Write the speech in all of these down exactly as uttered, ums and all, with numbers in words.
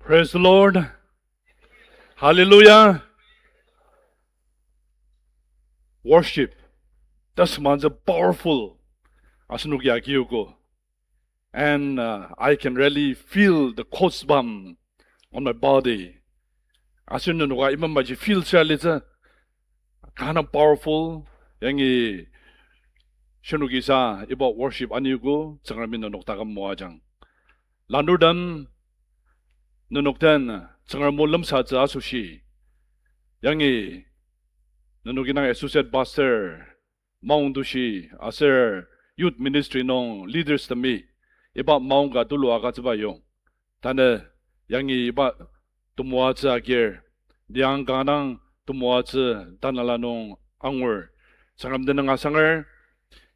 Praise the Lord. Hallelujah. Worship. That's man's powerful. Asenoki agiogo. And, uh, I can really feel the goosebump on my body. Aser nenoka iba maji feel sa litsü. Kinda powerful. Yangi shinoki sa iba worship aniogo, Tsüngremi nenok taküm moajang. Lanurtem, nenok den Tsüngrem o lemsatsü asoshi. Yangi nenok inang associate pastor, maongtushi, aser youth ministry nung leaders temi, iba maong ka tulu agütsüba yong. Tanü yangi iba temoatsü agir, liang kanga dang temoatsü tanela nung angur. Tsüngrem tenüng asanger,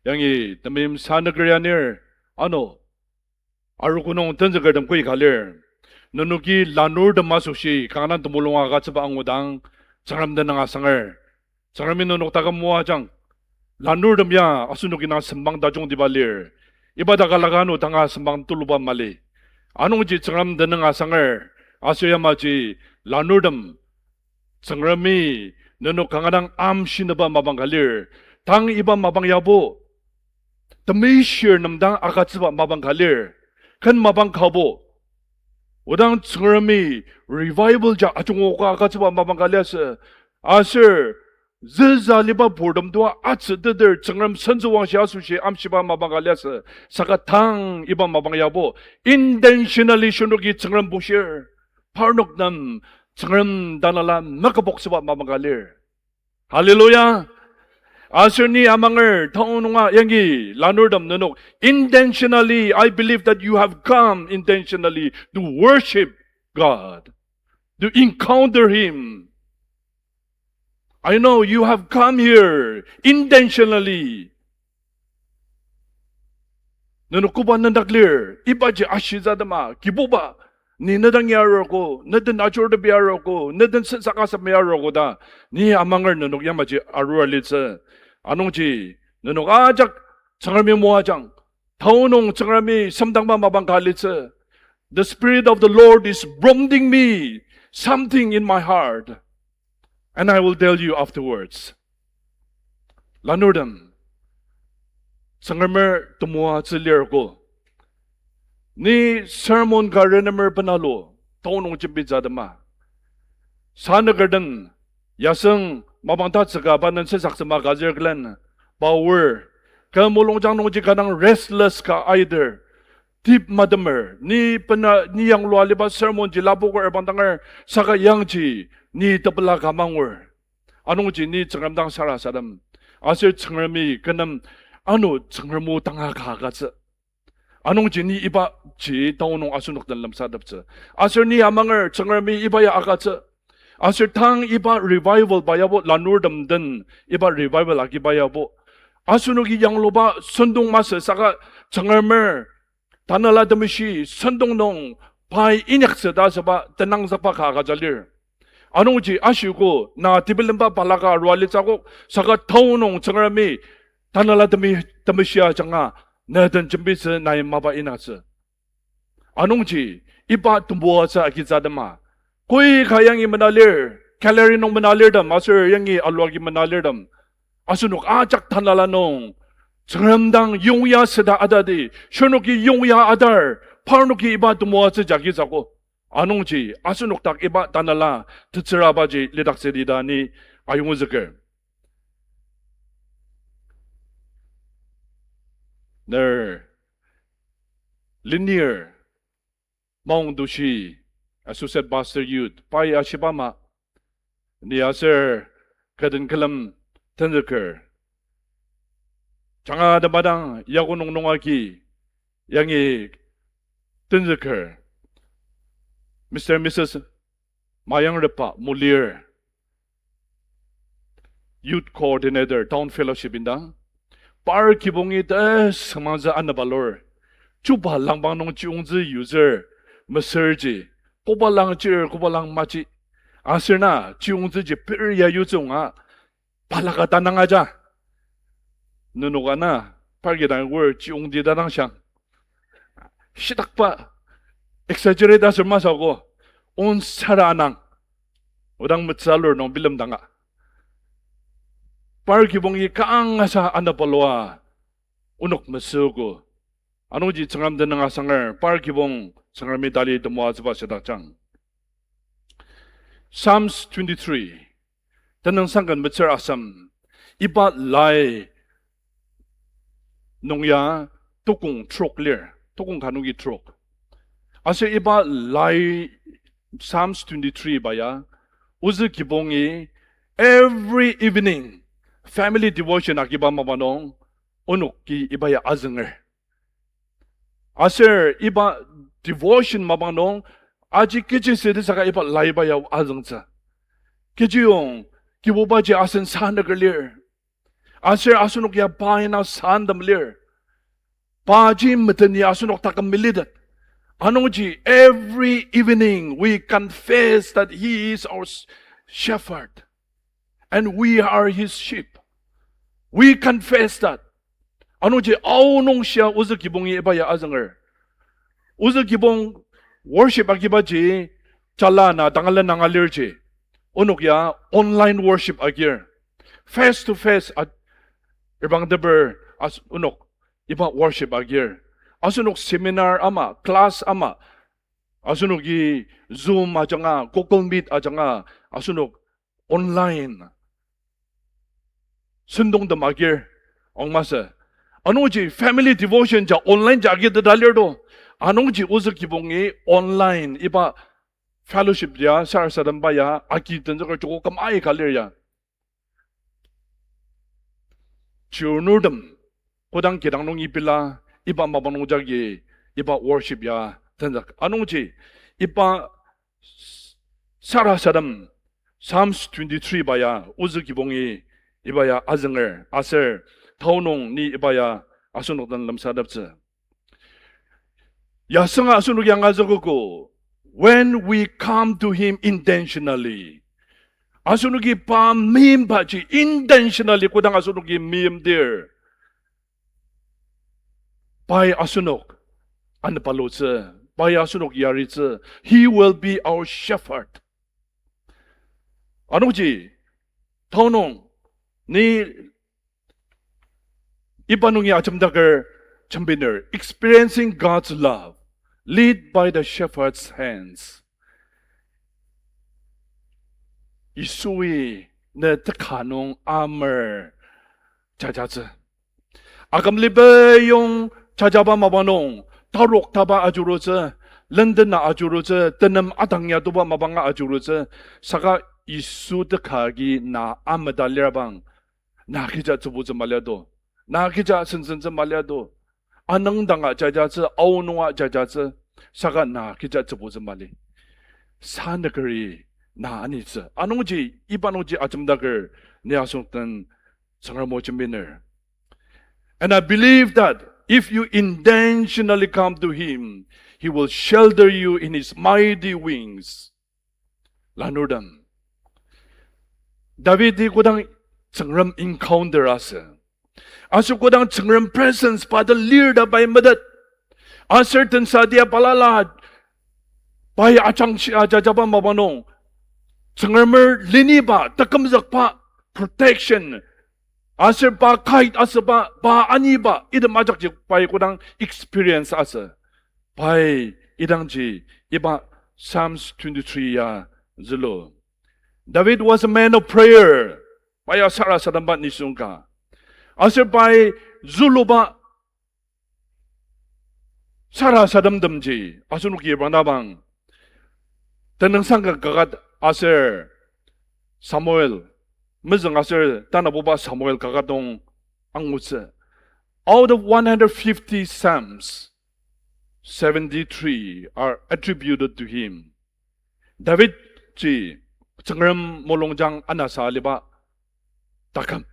yangi temeim sa nüker anir, ano, arogo nung tenzükertem koika lir. Nenoki lanurtem asoshi kanga dang temulung agütsüba angudang, Tsüngrem tenüng asanger. Tsüngremi nenok taküm moajang. Lanurtem ya asenok inang sembang tajungtiba lir. Iba dak alaka ano tanga sembang tuluba mali. Anungji Tsüngrem tenüng asanger. Aser yamaji lanurtem Tsüngremi nenok kanga dang amshinüba mapang ka lir. Tang iba mapang yabo, temishir nem dang agütsüba mapang ka lir. Ken mapang kabo, odang Tsüngremi revival ja ajungoka agütsüba mapang ka liasü. Aser züza liba purtem tua atsüteter Tsüngrem sentsüwangshi asoshi amshiba mapang ka liasü. Saka tang iba mapang yabo, intentionally shinoki Tsüngrem bushir, parnok nem Tsüngrem tanela meküpoktsüba mapang ka lir. Hallelujah. Aser ni amanger taonunga yangi lanurtem nenok intentionally, I believe that you have come intentionally to worship God, to encounter Him. I know you have come here intentionally. Nenok koba nendak lir, ibaji ashitsü atema, Kibuba, ni ne dang ya arogo, ne den ajurtepi arogo, ne den sensaka sami arogo ta, ni amanger nenok yamaji arua litsü. Anungji, nenok ajak Tsüngremi moajang, taonung Tsüngremi semdangba mapang ka litsü. The Spirit of the Lord is prompting me something in my heart, and I will tell you afterwards. Lanurtem, Tsüngremer temoatsü lir ko. Ni sermon ka renemer benalu, taonung jembitsü atema, sanüker den yasüng mapang tatsüka pa den sensaktsüma ka zir külen, pa aor, kü mulungjang nungji kü dang restless ka aiter, tip matemer, ni bena, ni yanglua aliba sermon ji lapoker bangdanger, saka yangji ni tepela ka mangur. Anungji ni Tsüngrem dang sarasadem. Aser Tsüngremi kü nem, ano Tsüngrem o tanga ka agütsü. Anungji ni ibaji taonung asenok den lemsateptsü. Aser ni amanger Tsüngremi iba ya agütsü. Aser tang iba revival ba yabo, lanurtem den iba revival agiba yabo, asenoki yangluba sentong masü saka Tsüngremer Tanela Temeshi sentong nung pai inyaktsü ta asüba tenangzükba ka agüja lir. Anungji ashiko na tebilemba balaka arua litsü akok, saka taonung Tsüngremi Tanela Teme-, Temeshi ajanga ne den jembitsü nai mapa inyaktsü. Anungji iba temoatsü agitsü atema, koi ka yangi mena lir, gallery nung mena lirtem aser yangi aluagi mena lirtem, asenok ajak tanela nung Tsüngrem dang yongya süda atadi, shirnoki yongya atar, parnoki iba temoatsü jagi sako. Anungji asenok dak iba tanela tetsürabaji lidaktsüdi ta ni ayongzüker. Ner Lenir Maongtushi, Associate Pastor Youth, pai ashiba ama, ni aser kü den külen tenzüker. Janga temba dang yaku nung nung agi yangi tenzüker, Mister and Missus Mayangrepa Mulir, Youth Coordinator, Town Fellowship indang. Par kibongi tesüngmangtsü anaba lur. Chuba langpang nung chiyungtsü yutsür mesürji, koba lang chir, koba lang maji. Aser na chiyungtsüji per ya yutsü anga, balaka tanang aja. Nenok ana, par kidang wor chiyungti tanang shang. Shitakba exaggerate asür masü ko. onsara anang. Odang metsü alur nung bilemdanga, par kibongi kangasa anabalua onok mesüogo. Anungji Tsüngrem tenüng asanger, par kibong Tsüngremi tali temoatsüba shidakjang. Psalms twenty-three. Tenüngsang ken metsür asem, iba lai nung ya tukong trok lir, tukong ka nungi trok. Aser iba lai Psalms twenty-three ba ya, ozü kibongi every evening family devotion agiba mapa nung, onoki iba ya azünger. Aser iba devotion mapang nung, aji kechi südi saka iba laiba ya azüngtsü. Kechiyong, Kibubaji asen sanüker lir. Aser asenok ya pa indang santem lir. Paji meteni asenok taküm melitet. Anungji every evening we confess that he is our s-, shepherd. And we are his sheep. We confess that. Anungji aonung shia ozü kibongi iba ya azünger. Ozü kibong worship agibaji, jala na tangalen nanga lirji, onok ya online worship agir. Face to face a-, irbangteper as-, onok iba worship agir. Asenok seminar ama, class ama, asenoki Zoom ajanga, Google Meet ajanga, asenok online sentongtem agir, ong masü. Anungji family devotion ja online ja agiteta lir to. Anungji ozü kibongi online iba fellowship ya, sarasademba ya, agi tenzüker joko küm aika lir ya. Chirnurtem, kodang kidang nung ipila, iba mapang nung jagi, iba worship ya tenzük. Anungji, iba sarasadem, Psalms twenty-three ba ya, ozü kibongi, iba ya azünger, aser, tao nung ni iba ya, asenok den lemsateptsü. Yasünga asenok yangazükogo, when we come to him intentionally. Asenoki pa meimbaji intentionally kodang asenoki meimdir, pai asenok anepalutsü, pai asenok yaritsü, he will be our shepherd. Anungji, tao nung, ni iba nungi ajemdaker jembiner, experiencing God's love, led by the shepherd's hands. Yisui ne teka nung amer jajatsü. Akümlibeyong jajaba mapa nung, tarok taba ajurutsü, lendena ajurutsü, tenem adang ya toba mapanga ajurutsü, saka Yisu teka agi na ameta lirabang, na kecha tsübutsü maliato, na kecha sensentsü maliato, anüngdanga jajatsü, aonunga jajatsü, saka na kecha tsübutsü mali. Sanükeri na anitsü. Anungji, iba nungji ajemdaker, ni asenok den Tsüngrem o jembiner. And I believe that if you intentionally come to him, he will shelter you in his mighty wings. Lanurtem, Davidi kodang Tsüngrem encounter asü, aser kodang Tsüngrem presence pa den lir ta pai metet, aser tensa tia balala pai ajangshia jajaba mapa nung, Tsüngremer leniba, tekümzükba, protection, aser pa guide asüba, pa aniba, item ajakji pai kodang experience asü, pai idangji iba Psalms twenty-three ya zülu. David was a man of prayer. Pa ya sarasademba nisung ka. Aser pai züluba sarasademtemji asenoki bangdabang, Tenüngsang ka kaket aser Samuel, mezüng aser tanabuba Samuel kaket nung angutsü. Out of one hundred fifty psalms, seventy-three are attributed to him. David ji Tsüngrem mulungjang anasa aliba taküm.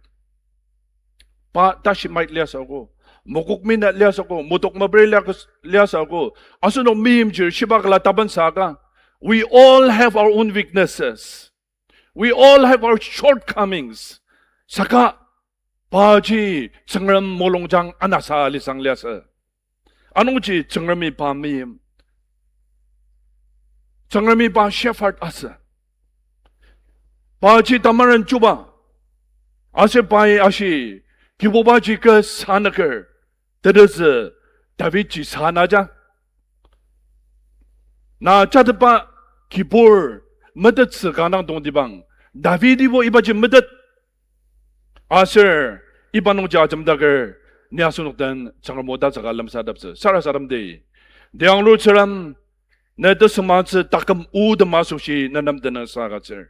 Pa tashi mait liasü ako, mokok mina liasü ako, motok mapri liak-, liasü ako, asenok meimchir shiba kala taban saka. We all have our own weaknesses. We all have our shortcomings. Saka paji Tsüngrem mulungjang anasa alisang liasü. Anungji Tsüngremi pa meim. Tsüngremi pa shepherd asü. Paji tamaren chuba. Aser pai ashi, Kibubaji kü sanüker, tetezü Davidji sanaja. Na jatepa kibur metettsü kanga tongtibang, Davidibo ibaji metet. Aser iba nungji ajemdaker, ni asenok den Tsüngrem o tatsüka lemsateptsü sarasademdi. Tianglu Tsüngrem, ne tesüngmangtsü taküm o tem asoshi ne nem tenüngsang agütsür.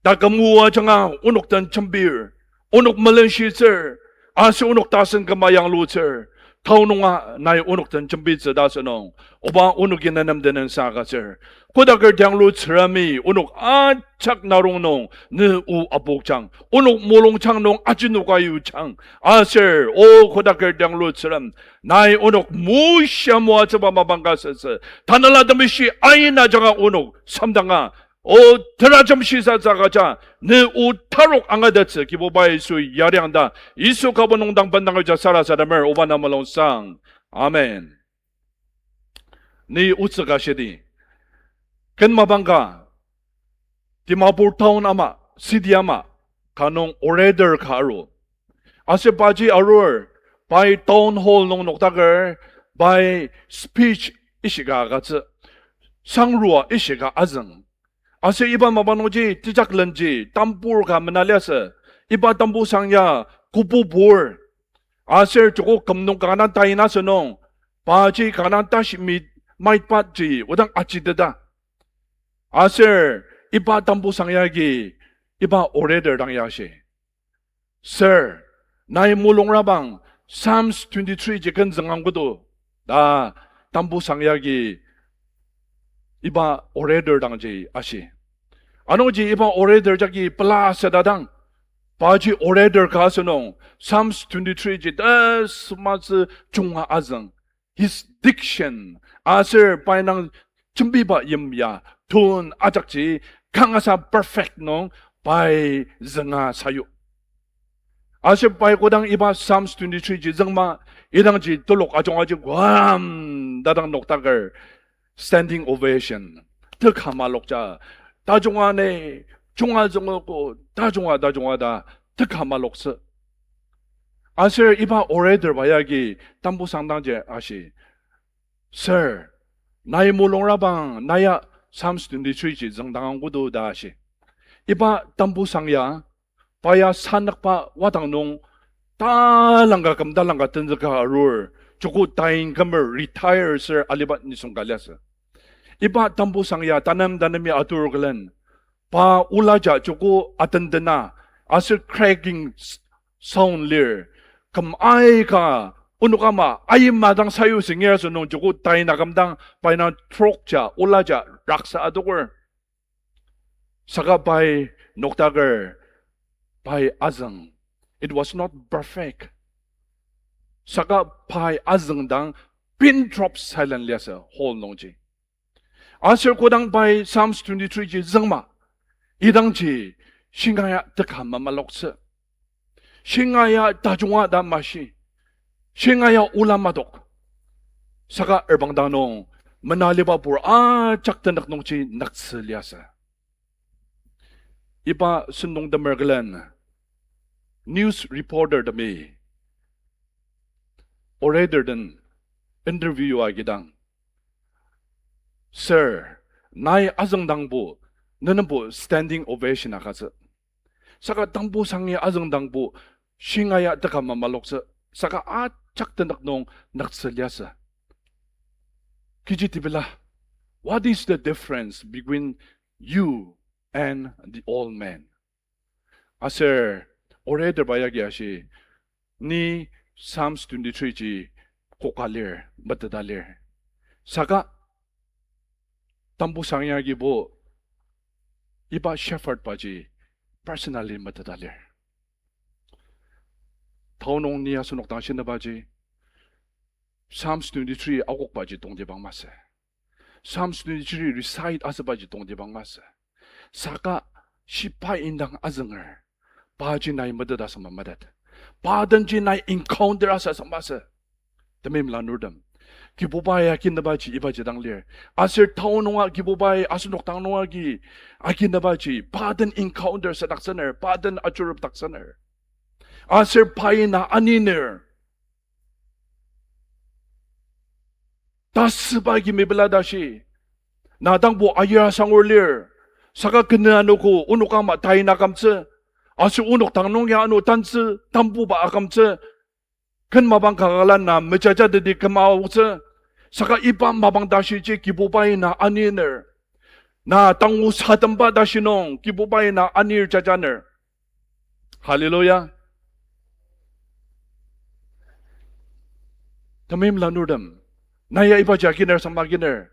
Taküm o ajanga onok den jembir, onok melenshitsür, aser onok tasen küma yanglutsür. Tao nunga nai onok den jembitsü ta asünung, oba onoki ne nem tenüngsang agütsür. Kodaker tianglu Tsüngremi onok ajak narong nung ne o apokjang, onok mulungjang nung ajinoka yujang. Aser o kodaker tianglu Tsüngrem, nai onok moshia moatsüba mapang ka sütsü, Tanela Temeshi aina ajanga onok samdanga, o tera jemshi sa tsükaja, ne o tarok angatettsü Kibuba Yisu yariang ta, Yisu kübok nung dang bendang aja sarasademer, oba na mulungsang. Amen. Ni otsü ka shidi. Ken mapang ka, Dimapur town ama, city ama, ka nung orator ka aru. Aser paji arur, pai town hall nung noktaker, pai speech ishika agütsü, sangrua ishika azüng. Aser iba mapang nungji tejaklenji tambur ka mena liasü. Iba tambusang ya kübubur. Aser joko küm nung kanga tain asünung, paji kanga tashi mi maitbaji odang ajiteta. Aser iba tambusang yagi iba orator dang ya ashi, Sir, nai mulungrabang Psalms twenty-three ji kenzüng angkodo, ta tambusang yagi iba orator dangji ashi. Anungji iba orator jagi pela südadang, paji orator ka asünung Psalms twenty-three ji tesümatsü junga azüng. His diction, aser pai nang jembiba yimya, tone ajakji kangasa perfect nung pai zünga sayu. Aser pai kodang iba Psalms twenty-three ji züngma, idangji telok ajunga ji guam tadang noktaker, standing ovation. Teka malokja, tajunga ne, junga züngogo, tajunga, tajunga ta, teka maloktsü. Aser iba orator ba yagi tambusang dangji ashi, Sir, nai mulungrabang nai ya Psalms twenty-three ji züngdang angkodo ta ashi. Iba tambusang ya, pa ya sanükba wadang nung talangka küm talangka tenzüka arur, joko tain kümer retire ser aliba nisung ka liasü. Iba tambusang ya tanem tanemi atur külen, pa olaja joko atendena, aser cracking s-, sound lir, küm aika, onok ama aima dang sayu singir asünung joko tain akümdang pai na trokja olaja raksa adoker. Saka pai noktaker, pai azüng. It was not perfect. Saka pai azüngdang pin drop silent liasü hall nungji. Aser kodang pai Psalms twenty-three ji züngma, idangji shinga ya teka mamaloktsü. Shinga ya tajunga ta mashi. Shinga ya ola madok. Saka erbangdang nung, menaliba pur ajak tenük nungji nüktsü liasü. Iba sentong temer külen, news reporter temi orator den interview agidang, Sir, nai azüngdangbo, nenembo standing ovation agütsü. Saka tambusang ya azüngdangbo, shinga ya teka mamaloktsü, saka ajak tenük nung nüktsü liasü. Kechi tepela, what is the difference between you and the old man? Aser orator ba yagi ashi, ni Psalms twenty-three ji koka lir, meteta lir. Saka tambusang yagibo iba shepherd baji personally meteta lir. Tao nung ni asenok dang shinübaji, Psalms twenty-three akokbaji tongtibang masü. Psalms twenty-three recite asübaji tongtibang masü. Saka shiba indang azünger, paji nai metet asüngma metet. Pa denji nai encounter asa asüngmasü. Temeim lanurtem, Kibubai aginebaji ibaji dang lir. Aser tao nunga Kibubai asenok dang nunga agi aginebaji pa den encounter sadaktsüner, pa den ajurupdaktsüner. Aser pai na aniner. Tasüba agi mepela tashi. Na dangbo ayir asangur lir. Saka kenü anogo onok ama tai na akümtsü. Aser onok dang nung ya ano tantsü, tambuba akümtsü. Ken mapang kakala na mejajateti küma aotsü. Saka iba mapang tashiji Kibubai na aniner. Na tangu sademba tashi nung Kibubai na anir jajaner. Hallelujah. Temeim lanurtem, na ya ibaji aginer sangma aginer.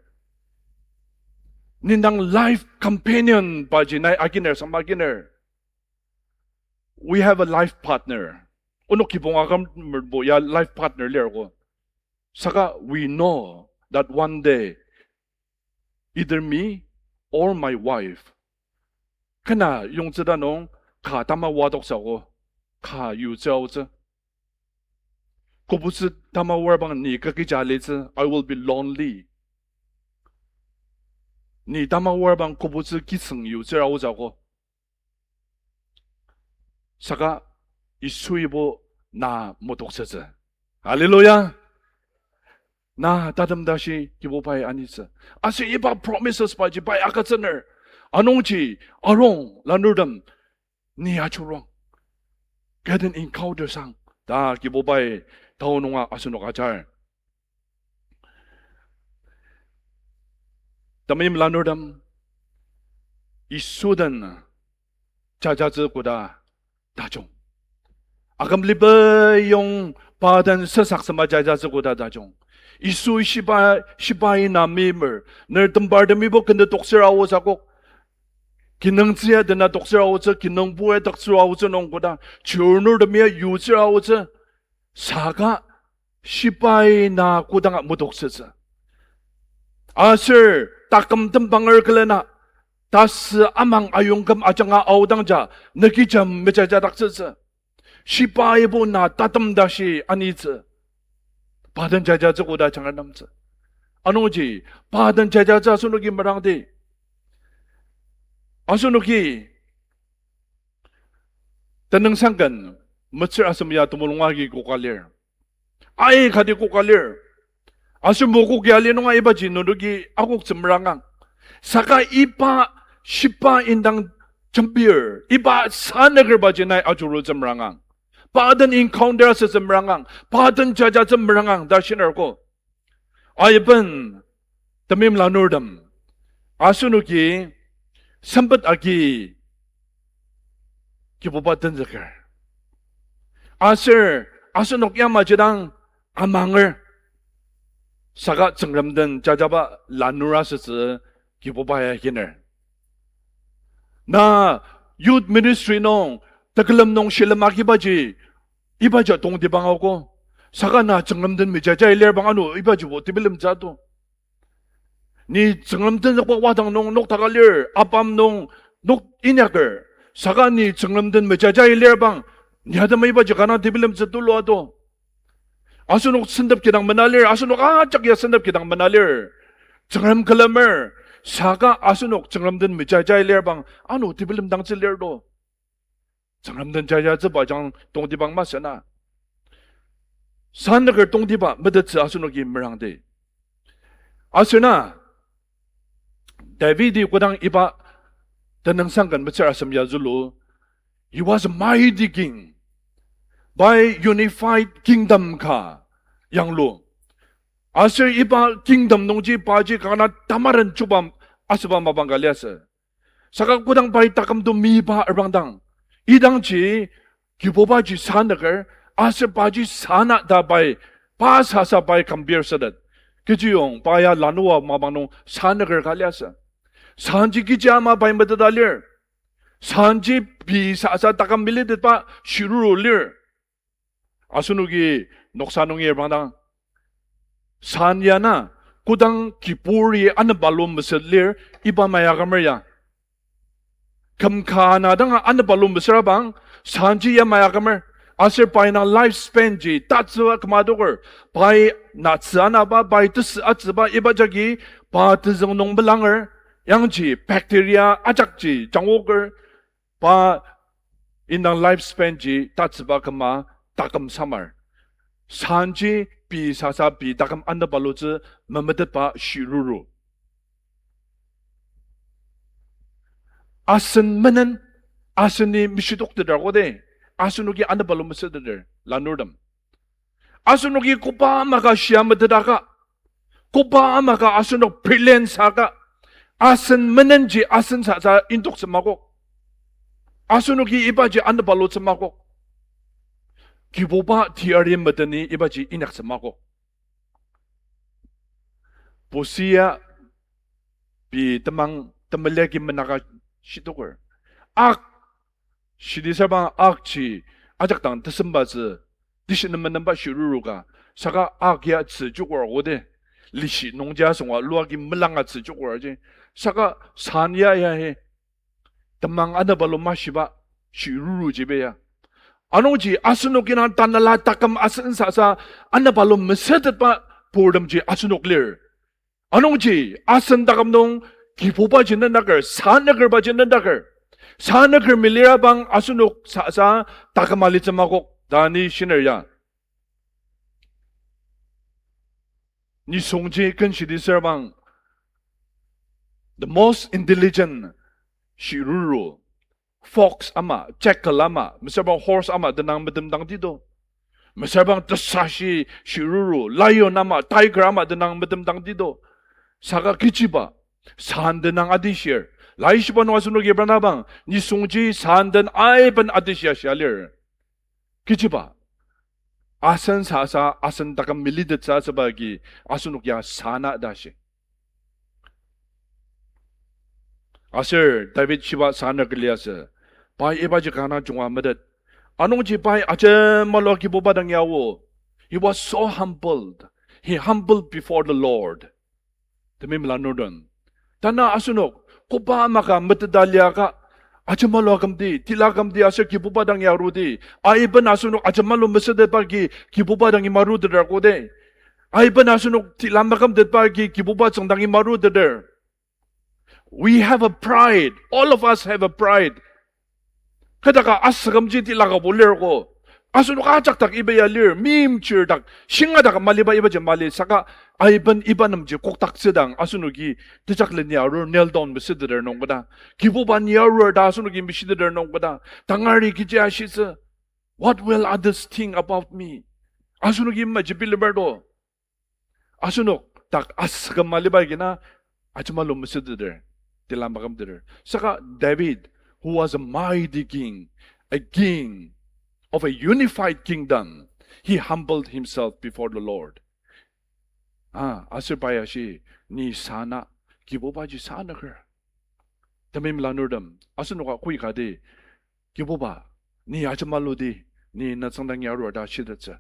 Nendang life companion baji nai aginer sangma aginer. We have a life partner. Onok kibong akümbo ya life partner lir ko. Saka we know that one day, either me or my wife, kena yongtsüta nung ka tamaoa adoktsü ko, ka yutsü aotsü. Kobutsü tamaoa bang ni kakija alitsü, I will be lonely. Ni tamaoa bang kobutsü kisüng yutsü aotsü ko. Saka Yisuibo na motoktsütsü. Hallelujah. Na tatem tashi Kibubai anitsü. Aser iba promises baji pai agütsüner. Anungji arung lanurtem ni ajuruang. Get an encounter sang ta Kibubai tao nunga asenok ajar. Temeim lanurtem, Yisu den jajatsü koda tajung. Akümliba yong pa den sesaksema jajatsü koda tajung. Yisu shiba, shibai na meimer, ner tembartemibo kenü toktsür aotsü akok. Kinungtsü ya dena toktsür aotsü, kinungpo ya toktsür aotsü nung koda, chirnurtemi ya yutsür aotsü, saka shibai na kodanga motoktsütsü. Aser taküm tembanger külena, tasü amang ayongküm ajanga aodangja, nükijam mejajadaktsütsü. Shibaibo na tatem tashi anitsü. Pa den jajatsü koda jangratemtsü. Anungji, pa den jajatsü asenoki merangdi. Asenoki tenüngsang ken metsür asem ya temulung agi koka lir. Aikati koka lir. Aser mokoki ali nunga ibaji nenoki akoktsü merangang. Saka iba shiba indang jembir, iba sanükerbaji nai ajurutsü merangang. Pa den encounter asütsü merangang. Pa den jajatsü merangang ta shinerko. Aiben temeim lanurtem, asenoki sempet agi Kibuba tenzüker. Aser asenok yamaji dang amanger. Saka Tsüngrem den jajaba lanur asütsü Kibuba ya akiner. Na youth ministry nung, tekülem nung shilem agibaji, ibaji tongtibang aogo. Saka na Tsüngrem den mejajai lir bang ano ibajibo tebilemtsü ato. Ni Tsüngrem tenzükba wadang nung noktaka lir, apam nung nok inyaker. Saka ni Tsüngrem den mejajai lir bang, ni atema ibaji kanga tebilemtsü tulu ato. Asenok sentep kidang mena lir, asenok ajak ya sentep kidang mena lir. Tsüngrem külemer, saka asenok Tsüngrem den mejajai lir bang, ano tebilemdangtsü lir to. Tsüngrem den jajatsüba jang tongtibang masü na. Sanüker tongtiba metettsü asenoki merangdi. Aser na, Davidi kodang iba tenüngsang ken metsür asem ya zülu, he was a mighty king. Pai unified kingdom ka yanglu. Aser iba kingdom nungji paji kanga tamaren chuba asüba mapang ka liasü. Saka kodang pai taküm to miba aruang dang, idangji Kibubaji sanüker, aser paji sana ta pai, pa sasa pai compare sütet. Kechiyong pa ya lanua mapang nung sanüker ka liasü. Sanji kechi ama pai meteta lir. Sanji pei sasa taküm melitetba shiruru lir. Asenoki noksa nungi reprangdang, san ya na, kodang kiburi anepalu mesüt lir, iba maya kümer ya. Kümka ana danga anepalu mesüra bang, sanji ya maya kümer. Aser pai indang lifespan ji tatsüba küma adoker. Pai natsü anaba, pai tesü atsüba iba jagi pa tezüng nung melanger, yangji bacteria ajakji jangoker, pa indang lifespan ji tatsüba küma taküm samar. Sanji pei sasa pei taküm anepalutsü memetetba shiruru. Asen menen, aseni meshitokteter koda, asenoki anepalu mesüteter, lanurtem. Asenoki koba maka shia metetaka, koba maka asenok brilliant saka, asen menenji asen sasa intoktsü makok. Asenoki ibaji anepalutsü makok. Kibuba teyari meteni ibaji inyaktsü makok. Pusia pei temang temeliaki menaka shitoker. Ak, shitisürbang akji ajak dang tesembatsü, tishinemba shiruruka, saka ak ya tsü jukor koda, lishi nungji asünga luaki melanga tsü jukor ji, saka san ya ya he temang anepalu mashiba shiruru jiba ya. Anungji asenok indang tanela taküm asen sasa anepalu mesütetba purtemji asenok lir. Anungji asen taküm nung Kibubaji nendaker, sanakerbaji nendaker, sanaker melirabang asenok sasa taküm alitsü makok ta ni shiner ya. Nisungji ken shitisürbang, the most intelligent shiruru, fox ama, jackal ama, mesürbang horse ama tenang metemdangti do. Mesürbang tesashi shiruru, lion ama, tiger ama tenang metemdangti do. Saka kechiba, san tenang atishir. Laishiba nung asenoki pranabang, nisungji san den aiben atishia shia lir. Kechiba, asen sasa asen taküm melitettsü asüba agi asenok ya sana ta shi. Aser David shiba sana kü liasü, pai ibaji kanga junga metet. Anungji pai ajemalu Kibuba dang yao. He was so humbled. He humbled before the Lord. Temeim lanurtem, tanü asenok koba maka meteta liaka, ajemalu akümdi, tila akümdi aser Kibuba dang yarudi, aiben asenok ajemalu mesütetba agi Kibuba dangi maruteter koda, aiben asenok tila makümtetba agi Kibuba tsüngdangi maruteter. We have a pride. All of us have a pride. Kü dak asükümji tila kabo lir ko. Asenok ajak dak iba ya lir, meimchir dak, shinga dak maliba ibaji mali, saka aiben iba nemji kokdaktsüdang asenoki tejakleni arur, kneel down mesüteter nung koda, Kibuba ni arur ta asenoki meshiteter nung koda, tangari kechi ashitsü, what will others think about me? Asenoki maji bilemer to. Asenok dak asüküm maliba agi na ajemalu mesüteter, tila makümteter. Saka David, who was a mighty king, a king of a unified kingdom, he humbled himself before the Lord. Ah, aser pai ashi, ni sana, Kibubaji sanaker. Temeim lanurtem, asenoka koi kati, Kibuba, ni ajemaludi, ni na tsüngdangi arur ta shitettsü.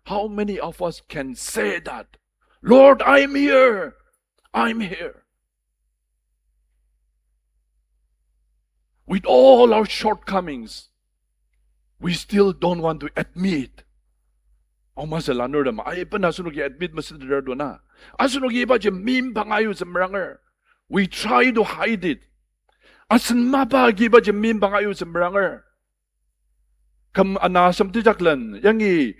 How many of us can say that? Lord, I'm here. I'm here. With all our shortcomings, we still don't want to admit. Amasü lanurtem, aiben asenoki admit mesüteter to na. Asenoki ibaji mimbang ayutsü meranger. We try to hide it. Asen mapa agi ibaji mimbang ayutsü meranger. Küm ana asem tejaklen, yangi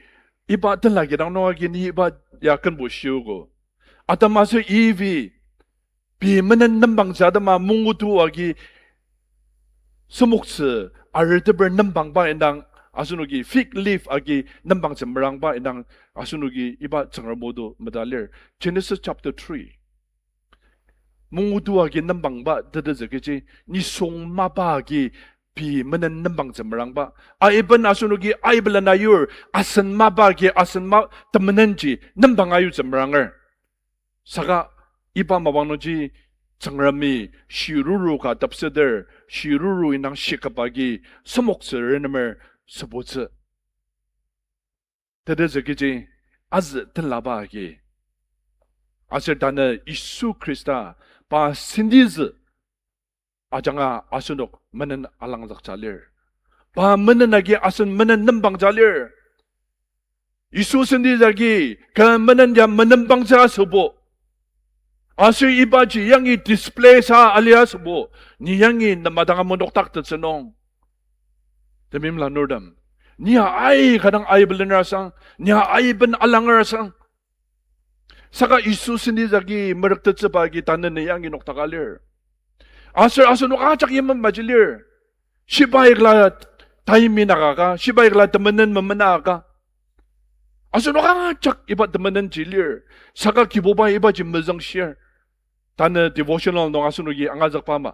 iba tenla kidang nung agi ni iba ya kenbo shiogo. Adam aser Evi, pei menen nembangtsü atema mungutu agi semoktsü ariteper nembangba indang asenoki fig leaf agi nembangtsü merangba indang asenoki iba Tsüngrem o to meta lir. Genesis chapter three. Mungutu agi nembangba tetezü kechi, nisung mapa agi pei menen nembangtsü merangba. Aiben asenoki aibelen ayur, asen mapa agi asen ma temenenji nembang ayutsü meranger. Saka iba mapang nungji Tsüngremi shiruru ka tepseter, shiruru indang shikaba agi semoktsü renemer sübutsü. Tetezü kechi, azü tenlaba agi. Aser tanü Yisu Khrista pa sendizü ajanga asenok menen alangzüktsü lir. Pa menen agi asen menen nembangja lir. Yisu senti jagi kü menen ya menembangtsü asübo. Aser ibaji yangi display sa ali asübo. Ni yangi nem adanga menokdaktettsü nung, temeim lanurtem, ni ya aika dang aiben lener asang, ni ya aiben alanger asang. Saka Yisu senti jagi merüktettsüba agi tanü ne yangi nokdaka lir. Aser asenok ajak yimemaji lir. Shibai kla taimena ka, shibai kla temenen memena ka. Asenok ajak iba temenenji lir. Saka Kibubai ibaji mezüngshir. Tanü devotional nung asenoki angazükba ama,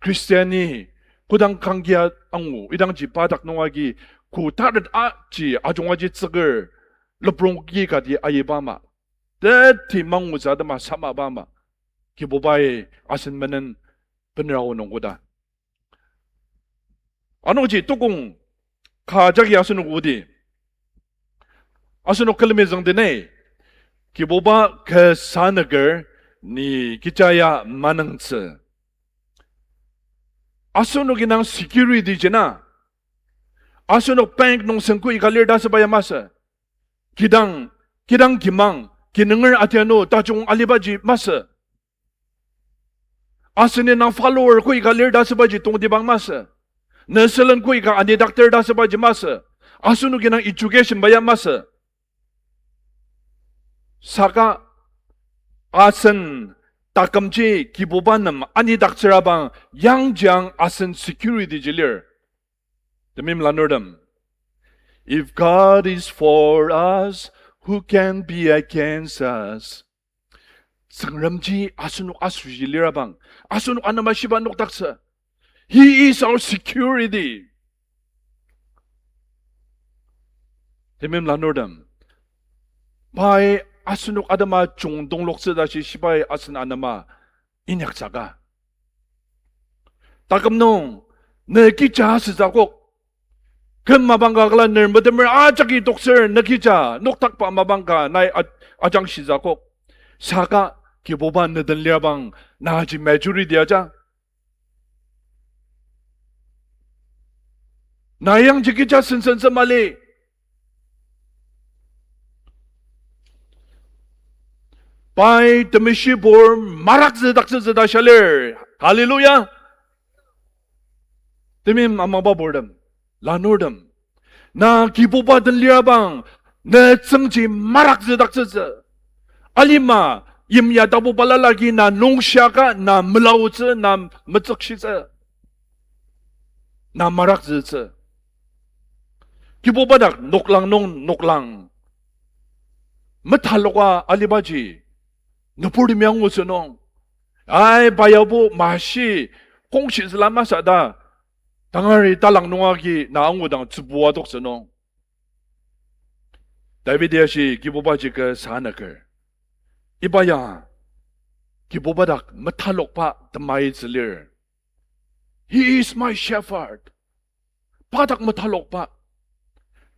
Christianni kodang kangkia angu, idangji pa dak nung agi, ko taret aji ajungaji tsüker, leprongki kati ayiba ama, teti mangutsü atema samaba ama, Kibubai asen menen benrao nung koda. Anungji tukong ka jagi asenok odi, asenok külemi züngdene, Kibuba kü sanüker ni kecha ya manungtsü. Asenok inang security ji na. Asenok bank nung sengkui ka lir ta asüba ya masü. Kidang, kidang kimang, kinunger atianu tajung alibaji masü. Asen inang follower koi ka lir ta asübaji tongtibang masü. Ne sülen koi ka anidakter ta asübaji masü. Asenok inang education ba ya masü. Saka asen takümji Kibuba nem anidaktsürabang yangjiang asen security ji lir. Temeim lanurtem, if God is for us, who can be against us? Tsüngremji asenok asoshi lirabang, asenok anema shiba nokdaktsü. He is our security. Temeim lanurtem, pai asenok atema jungdongloktsü tashi shibai asen anema inyaktsüka. Taküm nung, ne kecha asütsü akok. Küm mapang ka küla ner metemer ajaki toktsür ne kecha noktakba mapang ka nai a-, ajangshitsü akok. Saka Kibuba ne den lirabang naji majority aja. Na yangji kecha sensen tsü mali. Pai temeshibur maraktsüdaktsütsü ta shia lir. Hallelujah. Temeim amangba burtem, lanurtem, na Kibuba den lirabang, ne tsüngji maraktsüdaktsütsü. Alima, yimya tapu balala agi na nungshiaka, na melaotsü, na metsükshitsü, na maraktsütsü. Kibuba dak noklang nung noklang metaloka alibaji nüburtemi angutsü nung, ai, pa yabo mashi kongshitsüla masü ta, tangari talang nung agi na angudang tsübua toktsü nung, David-i ashi Kibubaji kü sanüker. Iba ya Kibuba dak metalokba temaitsü lir. He is my shepherd. Pa dak metalokba.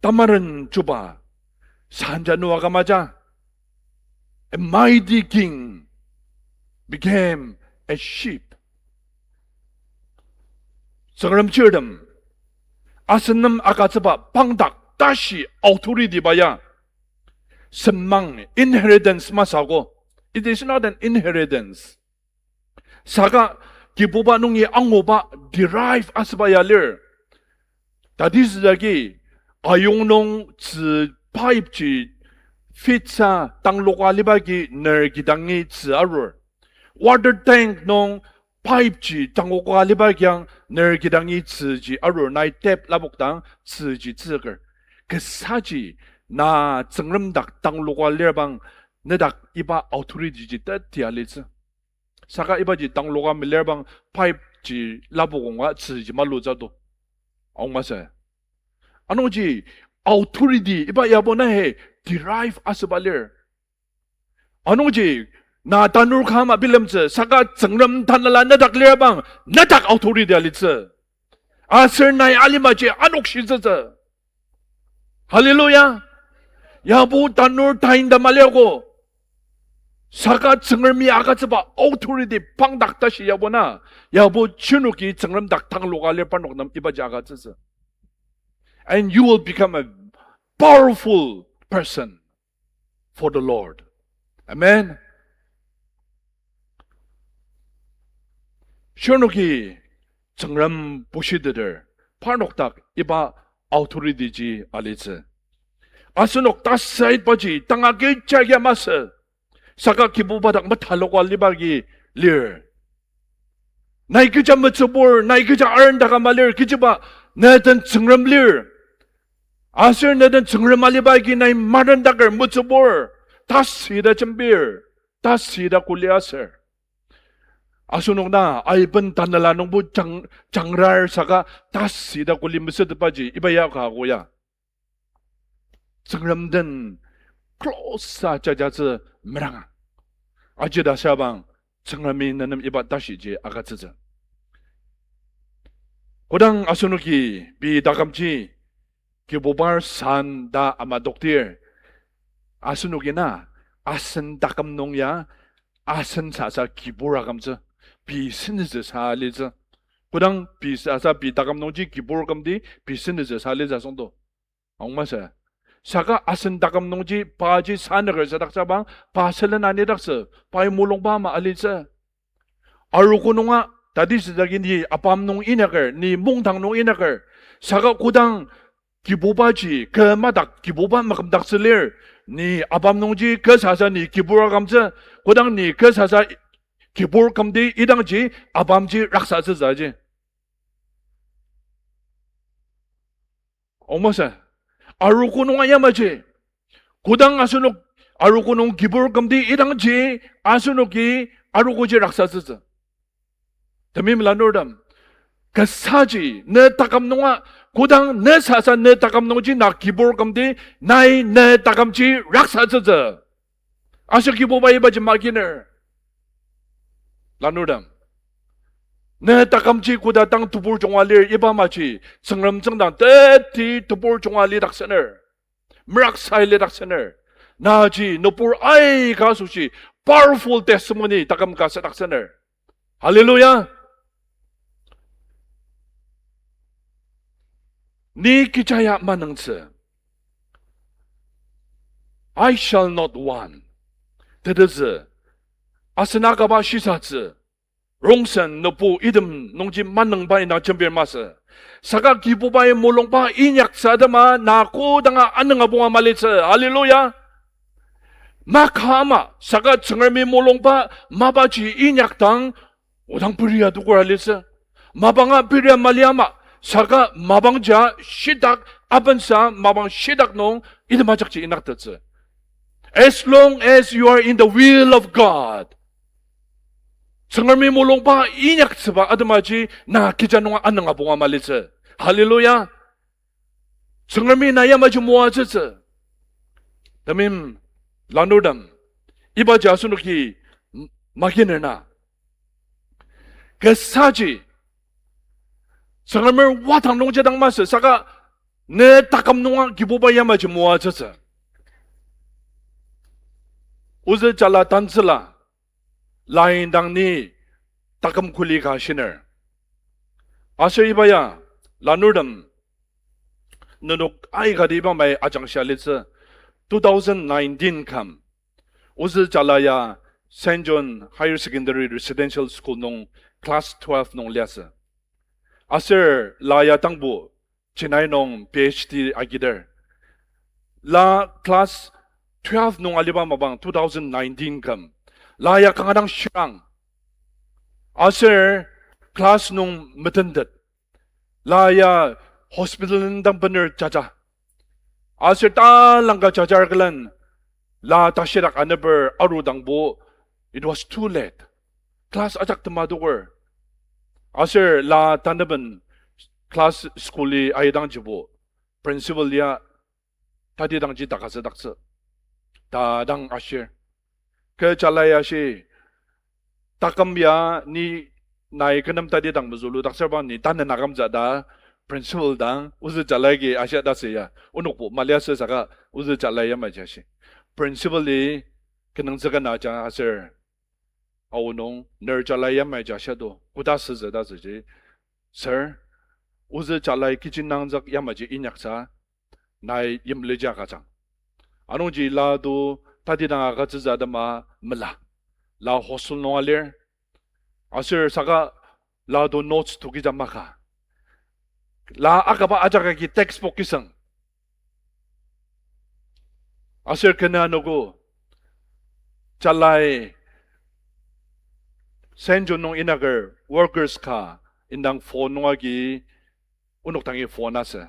Tamaren chuba sanja nua kamaja. A mighty king became a sheep. Tsüngrem chirtem, asen nem agütsüba pangdak tashi authority ba ya senmang inheritance masü ko. It is not an inheritance. Saka Kibuba nungi anguba derive asüba ya lir. Tati süjagi, ayong nung tzü pipe ji feet sa tangloka aliba agi ner kidangi tzü arur. Water tank nung pipe ji tangloka aliba agiang ner kidangi tzü ji arur, nai tap lapokdang tzü ji tzüker. Kasaji na Tsüngrem dak tangloka lirabang, nedak iba authority ji teti alitsü. Saka ibaji tangloka melirabang pipe ji lapok onga tzü ji malutsü to. Aung masü. Anungji authority iba yabo na he derive asüba lir. Anungji na tanur kama bilemtsü saka Tsüngrem tanela nedak lirabang, nedak authority alitsü. Aser nai alimaji anokshitsütsü. Hallelujah. Yabo tanur tain ta maliago. Saka Tsüngremi agütsüba authority pangdak tashi yabo na, yabo chinoki Tsüngrem dak tangloka lir parnok nem ibaji agütsütsü. And you will become a powerful person for the Lord. Amen. Shirnoki Tsüngrem bushiteter, parnok dak iba authority ji alitsü. Asenok tasaitbaji tanga kecha ya masü. Saka Kibuba dak metaloka liba agi lir. Nai kecha metsübur, nai kecha arendaka malir, kechiba ne den Tsüngrem lir. Aser ne den Tsüngrem aliba agi nai marendaker metsübur, tasüda jembir, tasüda kuli aser. Asenok na aiben tanela nungbo jang-, jangrar saka tasüda kuli mesütetbaji iba ya ka ago ya. Tsüngrem den close sa jajatsü meranga. Ajida sabang Tsüngremi nenem iba tashiji agütsütsü. Kodang asenoki pei takümji Kibubar san ta ama doktir, asenoki na asen taküm nung ya asen sasa kibur akümtsü, pei senütsü sa alitsü. Kodang pei sasa pei taküm nungji kibur kümdi, pei senütsü sa alitsü asüngdo. Angmasü. Saka asen taküm nungji paji sanüker sadaktsübang, pa sülen anidaktsü, pai mulungba ama alitsü. Arogo nunga, tati südagi ni apam nung inyaker, ni mungdang nung inyaker. Saka kodang Kibubaji, kü madak Kibuba makümdaktsü lir, ni apam nungji kü sasa ni kibur akümtsü, kodang ni kü sasa kibur kümdi idangji apamji raksatsütsüji. Angmasü, arogo nunga yamaji. Kodang asenok arogo nung kibur kümdi idangji asenoki arogoji raksatsütsü. Temeim lanurtem, kasaji ne taküm nunga, kodang ne sasa ne taküm nungji na kibur kümdi, nai ne takümji raksatsütsü. Aser Kibuba ibaji maginer. Lanurtem, ne takümji koda dang tebur junga lir iba amaji, Tsüngrem tsüngdang teti tebur junga lidaksener. Meraksai lidaksener. Naji nübur aika asoshi powerful testimony taküm ka sadaksener. Hallelujah. Ni kecha ya manungtsü. I shall not want. Tetezü. Asen akaba shisatsü. Rongsen nübu item nungji manungba indang jembir masü. Saka Kibubai mulungba inyaktsü atema na kodanga anünga punga malitsü. Hallelujah. Maka ama, saka Tsüngremi mulungba mapaji inyakdang, odang peria tukura litsü. Mapanga peria mali ama, saka mapangja shitak abensa mapang shitak nung item ajakji inyaktettsü. As long as you are in the will of God, Tsüngremi mulungba inyaktsüba atemaji na kecha nunga anünga punga malitsü. Hallelujah. Tsüngremi na yamaji moatsütsü. Temeim lanurtem, ibaji asenoki m-, maginer na. Kasaji, Tsüngremer wadang nungji dang masü, saka ne taküm nunga Kibuba yamaji moatsütsü. Ozü jala tantsüla, la indang ni taküm kuli ka shiner. Aser iba ya, lanurtem, nenok aikati iba mai ajangshia litsü, two thousand nineteen küm, ozü jala ya Saint John Higher Secondary Residential School nung class twelve nung liasü. Aser la ya tangbo Chennai nung P H D agiter. La class twelve nung aliba mapang two thousand nineteen küm, la ya kanga dang shirang. Aser class nung metentet. La ya hospital indang bener jaja. Aser talangka jajar külen la tashidak aneper arudangbo, it was too late. Class ajak tema adoker. Aser la tanaben class school-i aidangjibo principal ya tatidangji takasüdaktsü ta dang ashir. Kü jala ya ashi, taküm ya ni nai kü nem tatidang mezüludaktsür bang ni tanü nakümtsü ta principal dang ozü jala agi ashia ta sü ya. Onokbo maliasü saka ozü jala yamaji ashi. Principal-i kenüngzüka na ja aser, aonung ner jalai yamai ja shado, koda süzü ta süji, sir, ozü jalai kechi nangzük yamaji inyaksa, nai yimliji agüjang. Anungji la to tatidang agütsütsü atema mela. La hostel nunga lir. Aser saka la to notes to kija maka. La akaba ajak agi textbook kisüng. Aser kena anogo, jalai Saint John nung inaker workers ka indang phone nung agi onok dangi phone asü.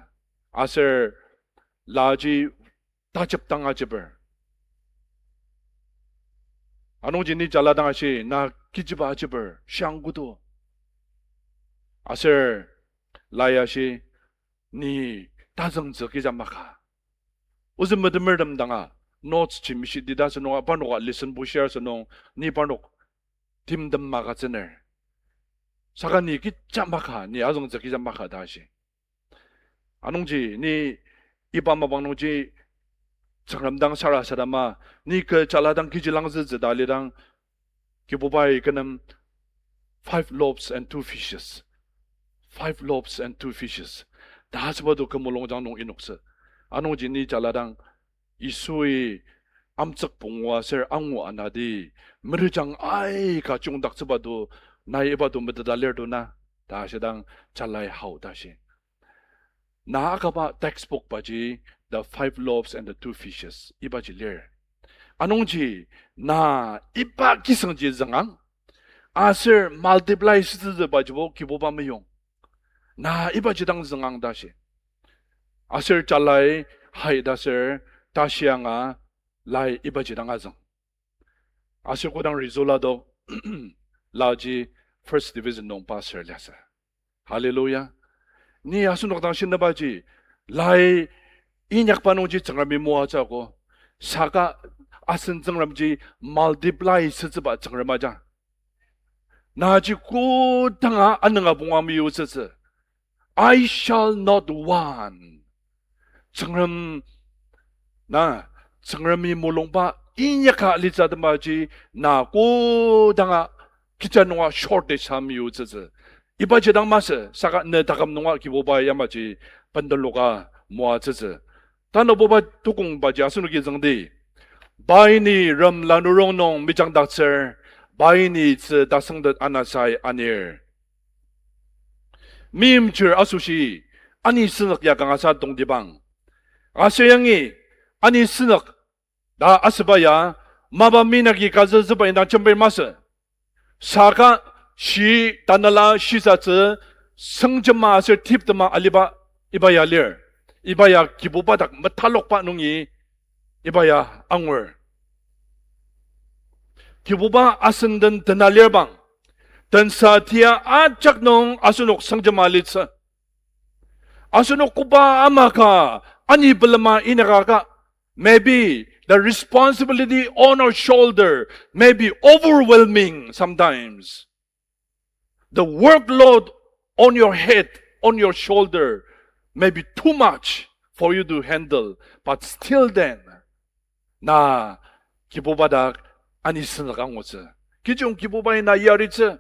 Aser laji tajep dang ajeper. Anungji ni jala dang ashi, na kechiba ajeper, shiang kodo. Aser lai ashi, ni tazüngtsü kija maka. Ozü metemertem danga, notes ji mishitita asünung, parnoka lesson bushir asünung, ni parnok timtem magütsüner. Saka ni kija maka, ni azüngtsü kija maka ta ashi. Anungji ni iba mapang nungji Tsüngrem dang sarasadema, ni kü jala dang kechi langzütsü ta alidang, Kibubai kü nem five loaves and two fishes. Five loaves and two fishes ta asüba to kü mulungjang nung inoktsü. Anungji ni jala dang Yisui amtsük pungu aser angu anadi, merejang aika chiyongdaktsüba to, nai iba to meteta lir to na, ta ashidang jalai hao ta shi. Na akaba textbook baji, The Five Loaves and the Two Fishes, ibaji lir. Anungji na iba kisüngji züngang, aser multiply asütsübajibo Kibuba meyong. Na ibaji dang züngang ta shi. Aser jalai hai ta ser, tashi anga lai ibaji dang azüng. Aser kodang result adok, laji first division nung passer liasü. Hallelujah. Ni asenok dang shinübaji, lai inyakba nungji Tsüngremi moatsü ako, saka asen Tsüngremji multiply asütsüba Tsüngrem aja. Naji kodanga anünga punga meyutsütsü. I shall not want. Tsüngrem, na, Tsüngremi mulungba inyaka alitsü atemaji na kodanga kecha nunga shortage sa meyutsütsü. Ibaji dang masü, saka ne taküm nunga Kibuba yamaji bendaloka moatsütsü. Tanabuba tukongbaji asenoki züngdi. Pai ni rem lanurong nung mejangdaktsür, pai ni tzü tasüngtet anasai anir. Meimchir asoshi, ani sünük ya kangasa tongtibang. Aser yangi, ani sünük ta asüba ya, mapa minagi kazüzüba indang jembir masü. Saka shi tanela shisatsü sengjema aser tiptema aliba iba ya lir. Iba ya Kibuba dak metalokba nungi iba ya angur. Kibuba asen den tena lirbang, tensa tia ajak nung asenok sengjema alitsü. Asenok koba ama ka, ani pelema inyaka ka, maybe the responsibility on our shoulder may be overwhelming sometimes. The workload on your head, on your shoulder, may be too much for you to handle, but still then, na Kibuba dak ani sünük angutsü. Kechiyong Kibubai na yaritsü.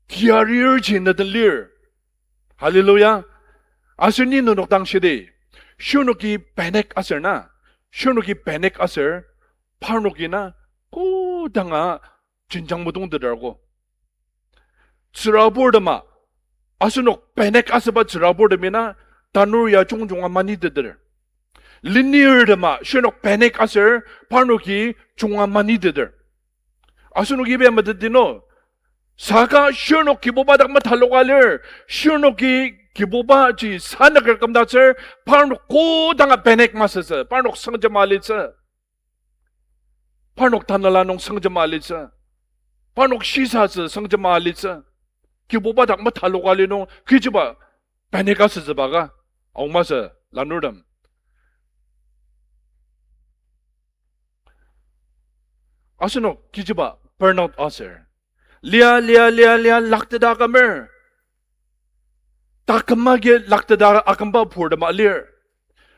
Tiarirji neden lir. Hallelujah. Aser ni nenok dang shidi, shirnoki panic aser na, shirnoki panic aser, parnoki na kodanga jenjang metongteter ko. Tsüraburtema, asenok panic asüba tsüraburtemi na tanur ya jungjunga maniteter. Lenirtema shirnok panic aser parnoki junga maniteter. Asenoki iba meteti no. Saka shirnok Kibuba dak metaloka lir, shirnoki Kibubaji sanüker kümdaktsür, parnok kodanga panic masütsü, parnok sengjema alitsü. Parnok tanela nung sengjema alitsü. Parnok shisatsü sengjema alitsü. Kibuba dak metaloka li nung kechiba panic asütsüba ka, aung masü lanurtem. Asenok kechiba burnout aser, lia, lia, lia, lia, lakteta kümer. Taküm agi lakteta akümba purtema lir.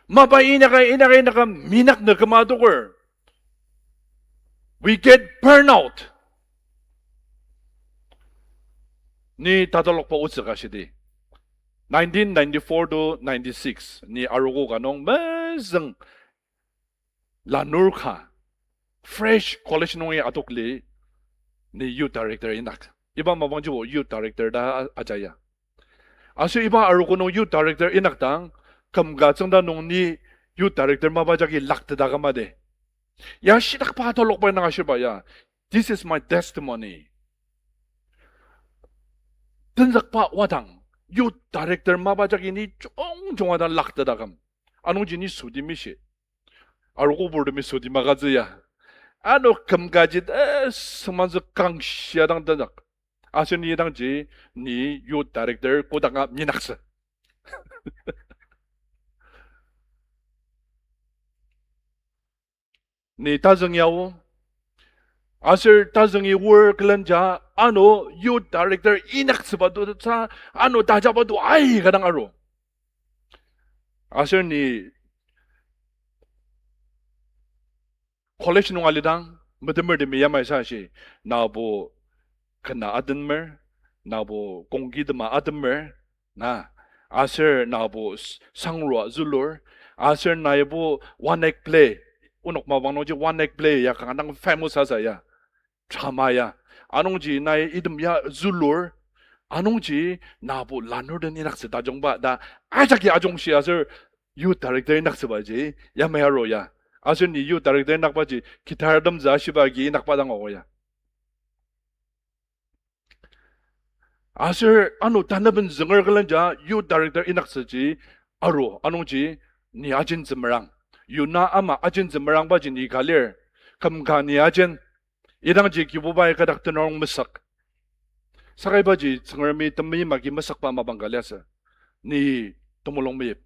Mapa inyaka, inyaka, inyaka minak nü küma adoker. We get burnout. Ni tatalokba otsü ka shidi. Nineteen ninety-four to ninety-six, ni arogo ka nung mezüng lanur ka, fresh college nungi atokli, ni youth director inak. Iba mapangjibo youth director ta a-, ajaya. Aser iba arogo nung youth director inak dang, küm ka tsüngda nung ni youth director mapa jagi lakteta kümadi. Ya shitakba atalokba nung ashirba ya. This is my testimony. Tenzükba wadang, youth director mapa jagi ni jungjunga dang lakteta küm. Anungji ni südi mishi. Arogo purtemi südi magazü ya. Ano küm kaji, eh, semanzü kangshia dang tenzük. Aser ni idangji, ni youth director kodanga minaktsü. Ni tazüng yao. Aser tazüngi wor külenja, ano youth director inaktsüba to sa, ano tajaba to aika dang aru. Aser ni college nung alidang, metemertemi yamai sa shi, nabo kena atenmer, nabo kongkitema atenmer, na, aser nabo s-, sangrua zülur, aser naibo one act play, onok mapang nungji one act play ya kanga dang famous asa ya, drama ya, anungji nai item ya zülur, anungji nabo lanur den inaktsü tajungba ta, ajaki ajungshi aser youth director inaktsübaji yamai aru ya. Aser ni youth director inakbaji guitar temtsü ashiba agi inakba dang ogo ya. Aser ano tanaben zünger külenja youth director inaktsüji aru, anungji ni ajentsü merang. Yona ama ajentsü merangbaji ni ka lir. Küm ka ni ajen. Idangji Kibubai kadak tenarong mesük. Saka ibaji Tsüngremi temeim agi mesükba mapang ka liasü. Ni temulung meyip.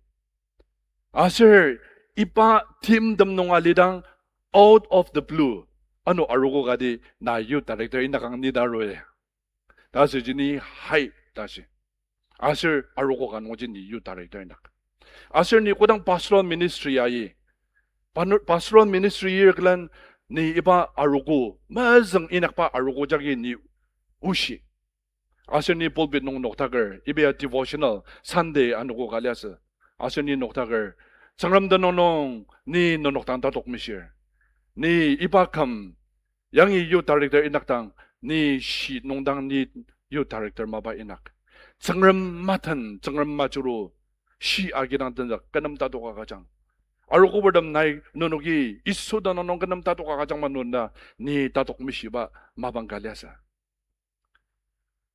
Aser iba timtem nung alidang out of the blue, ano arogo kati na youth director inakang ni ta arui. Ta asüji ni hai ta shi. Aser arogo ka nungji ni youth director inak. Aser ni kodang pastoral ministry ayi. Panu-, pastoral ministry yir külen ni iba arogo, mezüng inakba arogo jagi ni oshi. Aser ni pulpit nung noktaker, iba ya devotional, Sunday anogo ka liasü. Aser ni noktaker, Tsüngrem tenüng nung ni nenok dang tatok mishir. Ni iba küm, yangi youth director inak dang, ni shi nung dang ni youth director mapa inak. Tsüngrem maten, Tsüngrem majuru, shi agi dang tenzük, kü nem tatok agüjang. Arogo purtem nai nenoki Yisu tenüng nung kü nem tatok agüjang ma nung ta, ni tatok mishiba mapang ka liasü.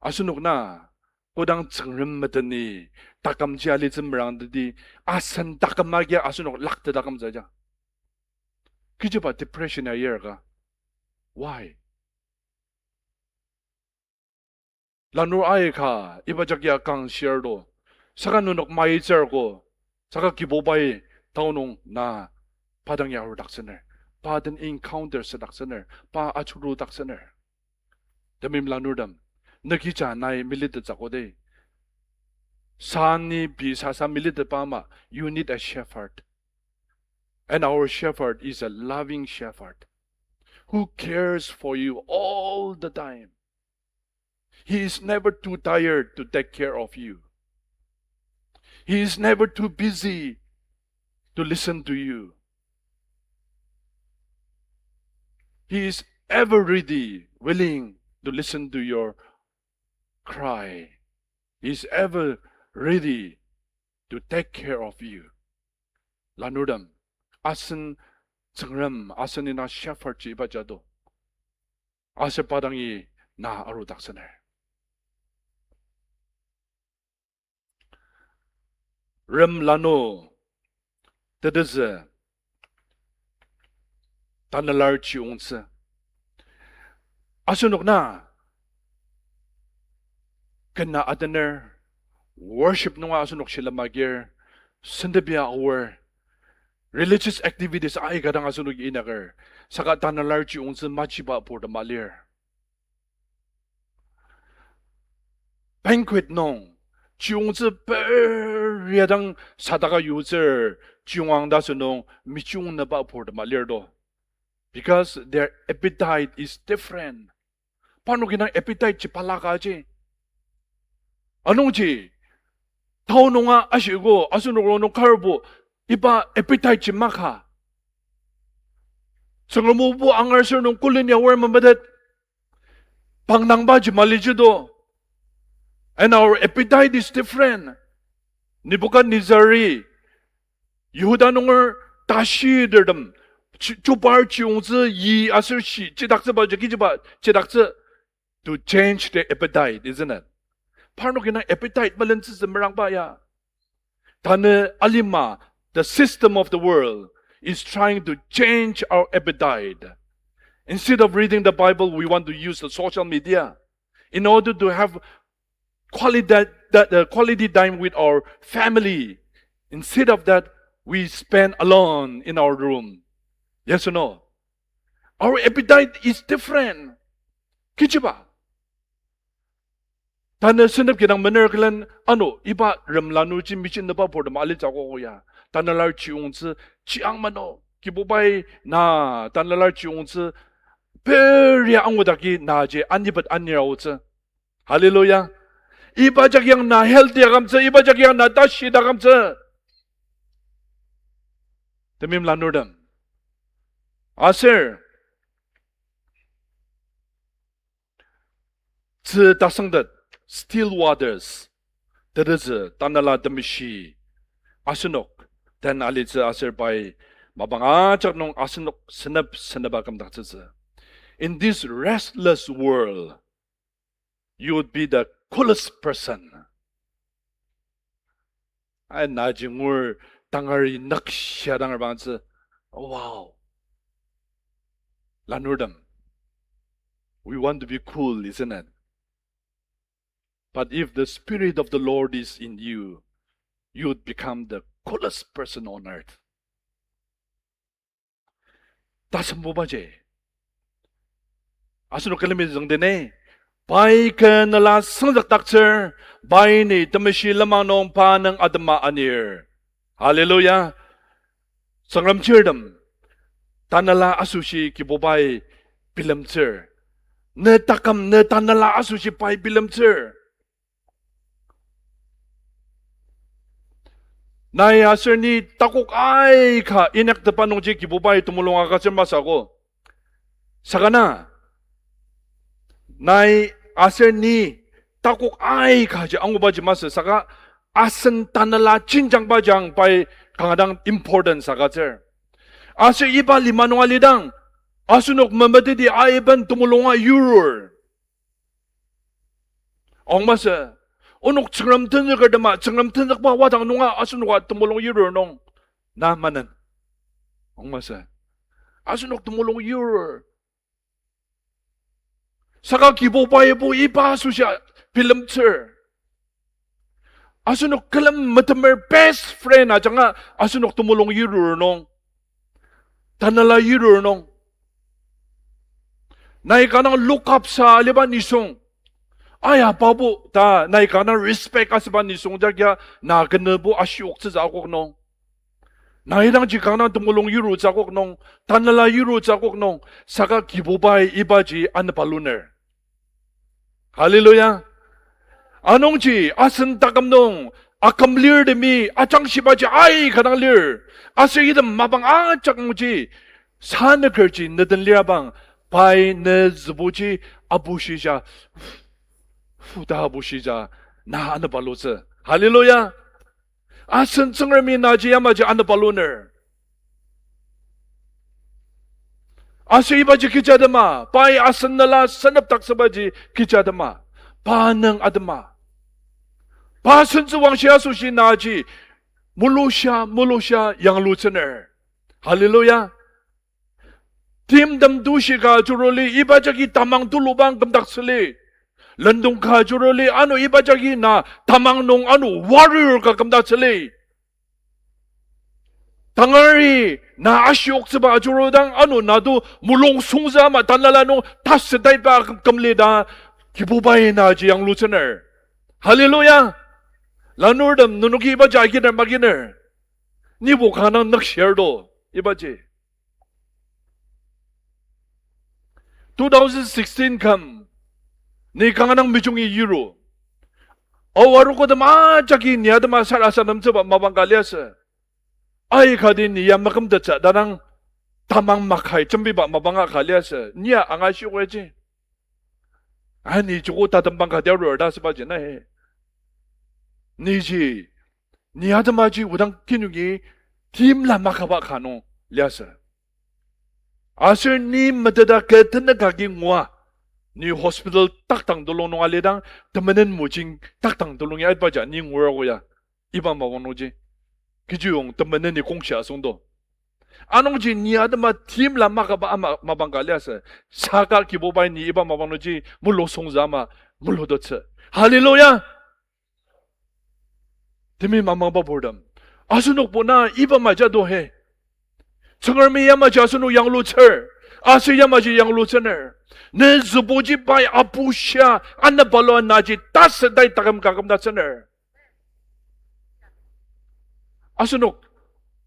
Asenok na, kodang Tsüngrem meteni, takümji alitsü merangteti, asen taküm agi asenok laktet taküm saja. Kechiba depression ayirka. Why? Lanur aika, iba jagi akang shirto. Saka nenok maitsürko. Saka Kibubai tao nung na pa dang ya arudaktsüner. Pa den encounter südaktsüner. Pa achurudaktsüner. Temeim lanurtem, nükija nai melitettsü koda. Sani pei sasa melitetba ama, you need a shepherd. And our shepherd is a loving shepherd who cares for you all the time. He is never too tired to take care of you. He is never too busy to listen to you. He is ever ready, willing to listen to your cry. He is ever ready to take care of you. Lanurtem, asen Tsüngrem, asen ina shepherd ji iba jado. Aser pa dangi na arudaktsüner. Rem lanu tetezü, tanelar chiyongtsü. Asenok na kena atener, worship nunga asenok shilem agir, sentebia aor, religious activities aika dang asenok inaker, saka tanelar chiyongtsü machiba purtema lir. Banquet nung, chiyongtsü peria dang sadaka yutsür, chiyongang ta asünung, michiyongnüba purtema lir to. Because their appetite is different. Parnoki dang appetite ji balaka ji. Anungji, tao nunga ashiko, asenok rongnung karbo, iba appetite ji maka. Tsüngrem o bu angar aser nung koleni aor memetet. Pangdangba ji mali ji do. And our appetite is different. Nebuchadnezzar-i Yihuda nunger tashi dertem, chu-, chubar chiyungtsü yi aser shi, chidaktsüba ji kechiba, chidaktsü, to change the appetite, isn't it? Parnoki dang appetite melentsütsü merangba ya. Tanü alima, the system of the world is trying to change our appetite. Instead of reading the Bible, we want to use the social media in order to have quality, that, that, uh, quality time with our family. Instead of that, we spend alone in our room. Yes or no? Our appetite is different. Kechiba? Tanü senep kidang mener külen ano iba rem lanuji michin nüba purtem alitsü akogo ya. Tanela chiyungtsü chiang mano. Kibubai na tanela chiyungtsü peria angudaki naji anipet anir aotsü. Hallelujah. Iba jagi ang na healthy akamtsü, iba jagi ang na tashi akamtsü. Temeim lanurtem. Aser, tzü tasüngtet, still waters, tetezü, Tanela Temeshi, asenok den alitsü aser pai mapang ajak nung asenok senep seneba kümdaktsütsü. In this restless world, you would be the coolest person. Ai, naji ngur tangari nükshia dang bangtsü. Wow. Lanurtem. We want to be cool, isn't it? But if the Spirit of the Lord is in you, you would become the coolest person on earth. Tasembubaji, asenok külemi züngdene, pai kü nela süngzükdaktsür, pai ni temeshi lenmang nung pa nung atema anir. Hallelujah. Tsüngrem chirtem, tanela asoshi Kibubai bilemtsür. Ne taküm, ne tanela asoshi pai bilemtsür. Nai aser ni takok aika inyaktepa nungji Kibubai temulung agütsür masü ko. Saka na, nai aser ni takok aikaji angubaji masü saka asen tanela jenjangba jang pai kanga dang important agütsür. Aser iba lima nung alidang, asenok memeteti aiben temulunga yurur. Ong masü, onok Tsüngrem tenzüker tema, Tsüngrem tenzükba wadang nunga asenoka temulung yurur nung, na manen. Ong masü, asenok temulung yurur. Saka Kibubai bo iba asoshi bilemtsür. Asenok külem metemer best friend ajanga asenok temulung yurur nung, tanela yurur nung, nai kanga look up sa aliba nisung, aya pabo ta nai kanga respect asüba nisung jagia na kenübo ashioktsütsü akok nung, nai dangji kanga temulung yurutsü akok nung, tanela yurutsü akok nung, saka Kibubai ibaji anepaluner. Hallelujah. Anungji asen taküm nung akümlirtemi ajangshibaji aika dang lir. Aser item mapang ajak nungji sanükerji neden lirabang, pai ne zübuji abushija, futa abushija, na anepalutsü. Hallelujah. Asen Tsüngremi naji yamaji anepaluner. Aser ibaji kecha atema, pai asen nela senepdaktsübaji kecha atema, pa nung atema, pa sentsüwangshi asoshi naji mulushia, mulushia yanglutsüner. Hallelujah. Timtem tushi ka juruli iba jagi tamang tulubang kümdaktsüli. Lendong ka juruli ano iba jagi na tamang nung ano warrior ka kümdaktsüli. Tangari na ashioktsüba ajurudang ano na to mulung sungza ama tanela nung tasütaiba küm-, kümli ta Kibubai naji yanglutsüner. Hallelujah. Lanurtem, nenoki ibaji aginer maginer? Nibo kanga nükshir to ibaji. Two thousand sixteen küm, ni kanga dang mijungi yiru. Ao arogo tem ajaki ni atema sarasademtsüba mapang ka liasü. Aikati ni ya makümtettsü ta dang tamang makai jembiba mapanga ka liasü. Ni ya angashiogo ji. Ani joko tatembang kati arur ta asübaji na he. Niji, ni atemaji odang kinungi timla makaba ka nung liasü. Aser ni meteta kü tenük agi ngua, ni hospital takdang telung nung alidang, temenen mojing takdang telungi aitbaja ni ngura ko ya, iba mapang nungji. Kechiyong temeneni kongshia asüngdo. Anungji ni atema timla makaba ama mapang ka liasü. Saka Kibubai ni iba mapang nungji mulung songzü ama mulutettsü. Hallelujah! Temeim amangba purtem, asenokbo na iba maja do he. Tsüngremi yamaji asenok yanglutsür, aser yamaji yanglutsüner. Ne zübuji pai apushia, anabalua naji tasü tai taküm kaküm tatsüner. Asenok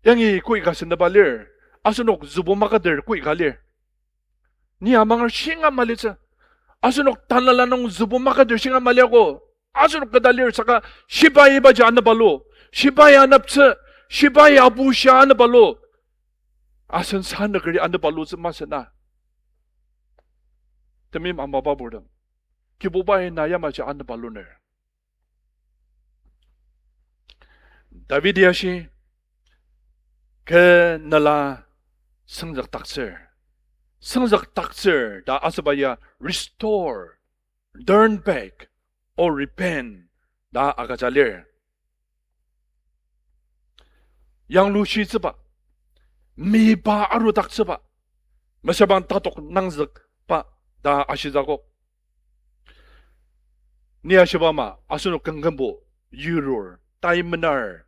yangi koi ka sendaba lir, asenok zübu makater koi ka lir. Ni amanger shinga malitsü. Asenok tanela nung zübu makater shinga maliako. Asenok keta lir saka shibai ibaji anabalu. Shibai anaptsü. Shibai apushia anabalu. Asen sanükeri anabalutsü masü na. Temeim amaba purtem, Kibubai na yamaji anabaluner. David ashi, kü nela süngzükdaktsür. Süngzükdaktsür ta asüba ya restore, turn back, or repent ta agüja lir. Yanglushitsüba, miba arudaktsüba, mesüra bang tatok nangzükba ta ashitsü akok. Ni ashiba ama, asenok küngkümbo yirur, tai menar.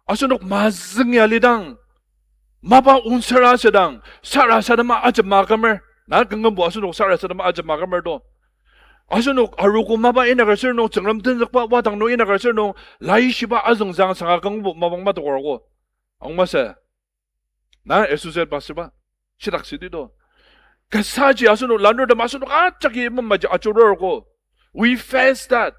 Asenok mazüngi alidang, mapa onsara asüdang, sarasadema ajema kümer. Na küngkümbo asenok sarasadema ajema kümer to. Asenok arogo mapa inaka sür nung, Tsüngrem tenzükba wadang nung inaka sür nung, laishiba azüngzüng sanga küngkümbo mapang matokorogo. Ang masü. Na associate pastor ba, shitak südi to. Kasaji asenok lanurtem asenok ajaki mamaji ajururko. We face that.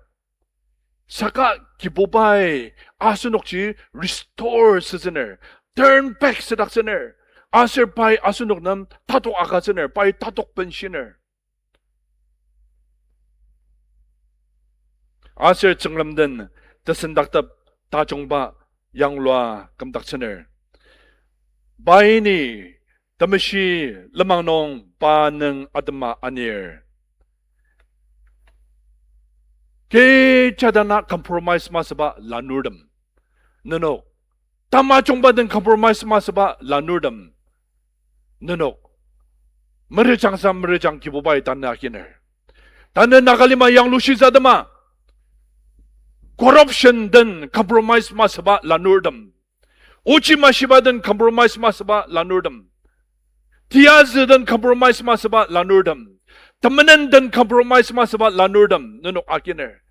Saka Kibubai asenokji restore sütsüner, turn back südaktsüner, aser pai asenok nem tatok agütsüner, pai tatok benshiner. Aser Tsüngrem den tesendaktep tajungba yanglua kümdaktsüner. Pai ni temeshi lenmang nung pa nüng atema anir. Kecha dang na compromise masüba lanurtem. Nenok tamajungba den compromise masüba lanurtem. Nenok merejangsa merejang Kibubai tanü akiner. Tanü Nagalima yanglushisa atema, corruption den compromise masüba lanurtem. Ochi mashiba den compromise masüba lanurtem. Tiyazü den compromise masüba lanurtem. Temenen den compromise masüba lanurtem nenok akiner.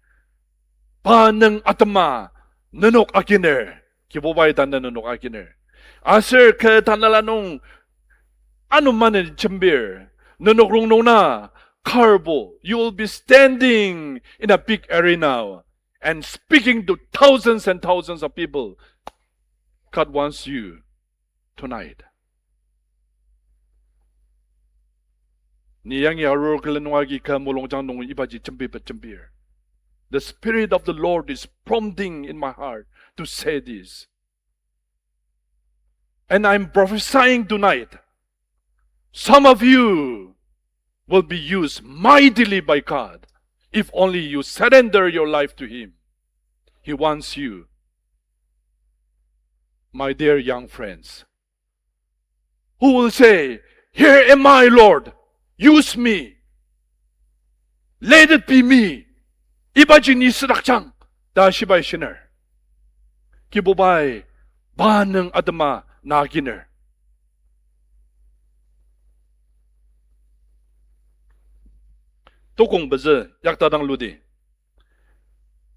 Pa nüng atema nenok akiner. Kibubai tanü nenok akiner. Aser kü tanela nung anü mani jembir, nenok rongnung na karbo, you will be standing in a big arena and speaking to thousands and thousands of people. God wants you tonight. Ni yangi arur külen nung agi kü mulungjang nung ibaji jembiba jembir. The Spirit of the Lord is prompting in my heart to say this. And I'm prophesying tonight, some of you will be used mightily by God if only you surrender your life to Him. He wants you, my dear young friends, who will say, "Here am I, Lord. Use me. Let it be me. Ibaji ni südakjang," ta shibai shiner. Kibubai pa nüng atema na akiner. Tokong pezü yakta dang ludi.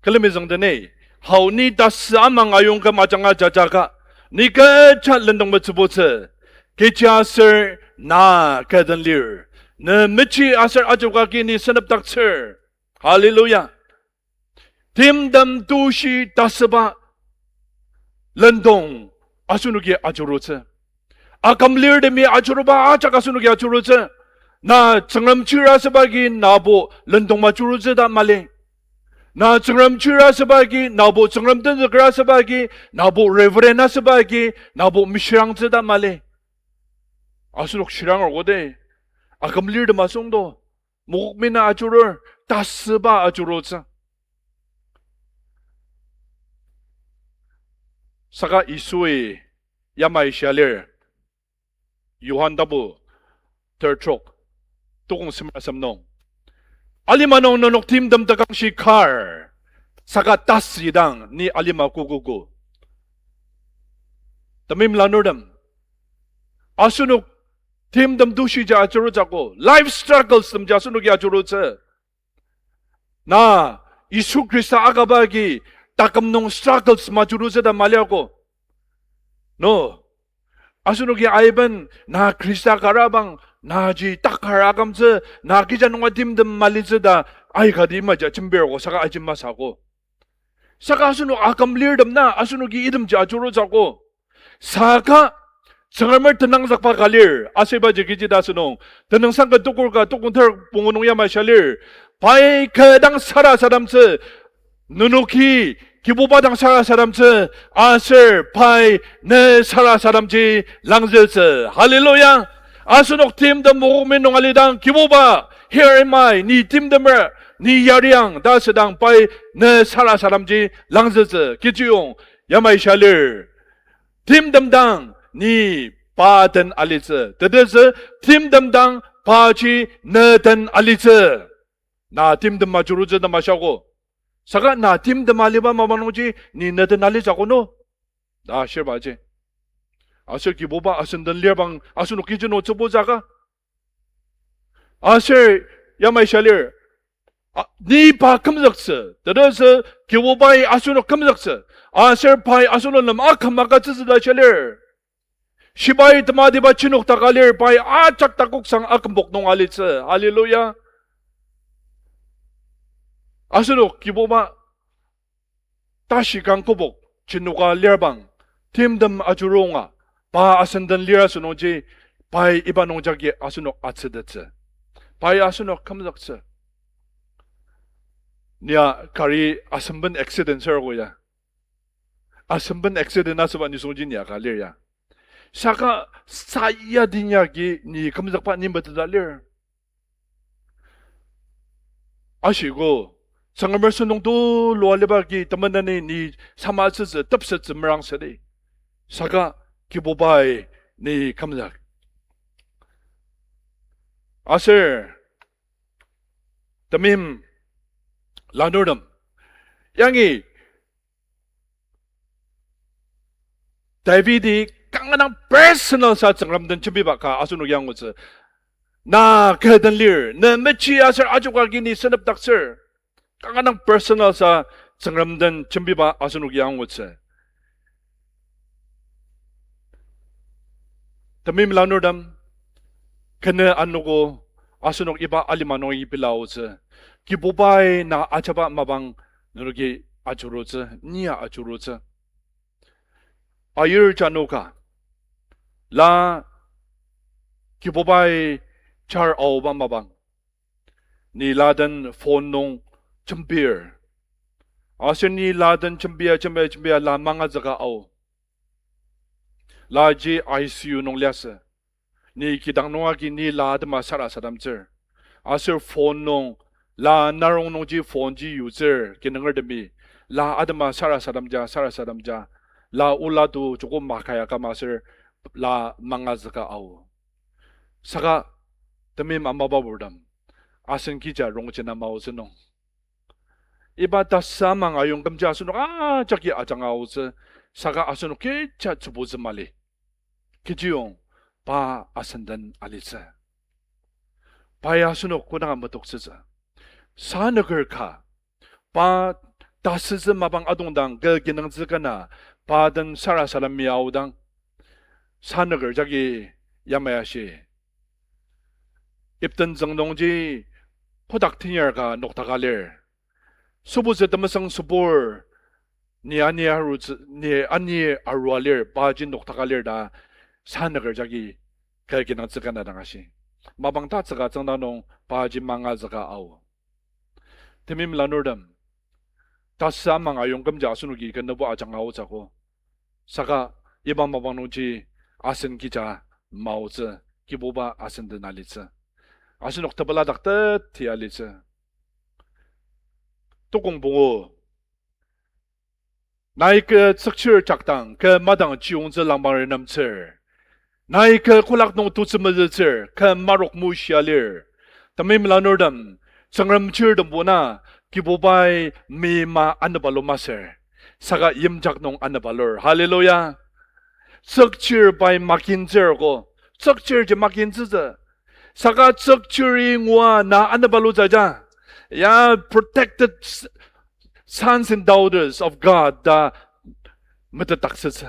Külemi züngdene, hau ni tasü amang ayongka majanga jajaka, ni kecha lendong metsübutsü, kechiaser na kü den lir, Ne mechi aser ajok agi ni senepdaktsür. Hallelujah. Timtem tushi tasüba lendong asenoki ajurutsü. Akümlirtemi ajuruba ajak asenoki ajurutsü. Na Tsüngrem chir asüba agi nabo lendong majurutsü ta mali. Na Tsüngrem chir asüba agi, nabo Tsüngrem tenzüker asüba agi, nabo Reverend asüba agi, nabo mishirangtsü ta mali. Asenok shiranger kote, akümlirtem asüngdo, mokokmina ajurur, tasüba ajurutsü. Saka Yisui yamai shia lir, Johan tapu tertrok, tukong semer asem nung, alima nung nenok timtem tekangshi kar, saka tasüdang ni alima kokogo. Temeim lanurtem, asenok timtem tushiji ajurutsüogo, life struggles temji asenoki ajurutsü. Na Yisu Khrista akaba agi taküm nung struggles majurutsü ta maliago. No, asenoki aiben na Khrista karabang, naji takar akümtsü, na kija nunga timtem malitsü ta aikati imaji jembirogo, saka aji masü ako. Saka asenok akümlirtem na asenoki itemji ajurutsüogo. Saka Tsüngremer tenangzükba ka lir, aser ibaji kechi ta asünung, Tenüngsang ka tukur ka tukong ter pungu nung yamai shia lir, pai kü dang sarasademtsü, nenoki Kibuba dang sarasademtsü, aser pai ne sarasademji langzütsü. Hallelujah. Asenok timtem mokokmi nung alidang Kibuba, here am I, ni timtemer, ni yariang ta asüdang pai ne sarasademji langzütsü. Kechiyong yamai shia lir, timtem dang ni pa den alitsü. Tetezü, timtem dang paji ne den alitsü. Na timtem ajurutsü ta mashiago. Saka na timtem aliba mapang nungji ni ne den alitsü ako no, ta shirbaji. Aser Kibuba asen den lirbang asenok kiji nung tsübutsü ka. Aser yamai shia lir, a, ni pa kümzüktsü. Tetezü Kibubai asenok kümzüktsü. Aser pai asenok nem aküm agütsütsü ta shia lir. Shibai tematiba chinok taka lir, pai ajak takoksang akümbok nung alitsü. Hallelujah. Asenok Kibuba tashi kang kübok chinoka lirbang, timtem ajurunga, pa asen den lir asünungji, pai iba nungjagi asenok atsütettsü. Pai asenok kümzüktsü. Nia kari asemben accident sür ko ya. Asemben accident asüba nisungji nia ka lir ya. Saka saya dinyagi ni kümzükba ni meteta lir. Ashiko, Tsüngremer sentong tulu aliba agi temeneni ni sama tsütsü, tepsettsü merang südi. Saka Kibubai ni kümzük. Aser, temeim lanurtem, yangi Davidi kanga dang personal sa Tsüngrem den jembiba ka asenoki angutsü. Na kü den lir, ne mechi aser ajoka agi ni senepdaktsür. Kanga dang personal sa Tsüngrem den jembiba asenoki angutsü. Temeim lanurtem, kenü anogo asenok iba alima nungi pela aotsü. Kibubai na ajaba mapang nenoki ajurutsü, nia ajurutsü. Ayir jano ka, la Kibubai jar aoba mapang, ni la den phone nung jembir. Aser ni la den jembia, jembia, jembia la mangazüka ao. Laji I C U nung liasü. Ni kidang nung agi ni la atema sarasademtsür. Aser phone nung, la narong nungji phone ji yutsür, kinungertemi. La atema sarasademja, sarasademja. La ola to joko makaya kama aser la mangazüka ao. Saka temeim amaba purtem, asen kija rongjena maotsü nung, iba tasamang ayongkümji asenok ajaki ajanga aotsü, saka asenok kecha tsübutsü mali. Kechiyong pa asen den alitsü. Pai asenok kodanga metoktsütsü. Sanüker ka, pa tasütsü mapang adongdang kü kinungtsü kena pa den sarasadem ya aodang, sanüker jagi yamai ashi. Ipten züng nungji kotak tenyar ka noktaka lir. Sübutsü temesüng sübur, ni ani arutsü, ni ani arua lir, paji noktaka lir ta, sanüker jagi kü kinungtsü kena dang ashi. Mapang tatsüka tsüngda nung paji mangazüka ao. Temeim lanurtem, tasü amang ayongkümji asenoki kenübo ajanga aotsüogo. Saka iba mapang nungji asen kija maotsü, Kibuba asen den alitsü. Asenok tepela daktet tia alitsü. Tokong pungu. Nai kü tsükchir jakdang kü madang chiyungtsü langpang renemtsür. Nai kü kolak nung tutsü mezütsür kü marok mushia lir. Temeim lanurtem, Tsüngrem chirtembo na, Kibubai meima anepalo masür. Saka yimjak nung anepa lur. Hallelujah. Tsükchir pai makintsür ko. Tsükchirji makintsütsü. Saka tsükchiri ngua na anepalutsü ja. Ya protected s-, sons and daughters of God ta metetdaktsütsü.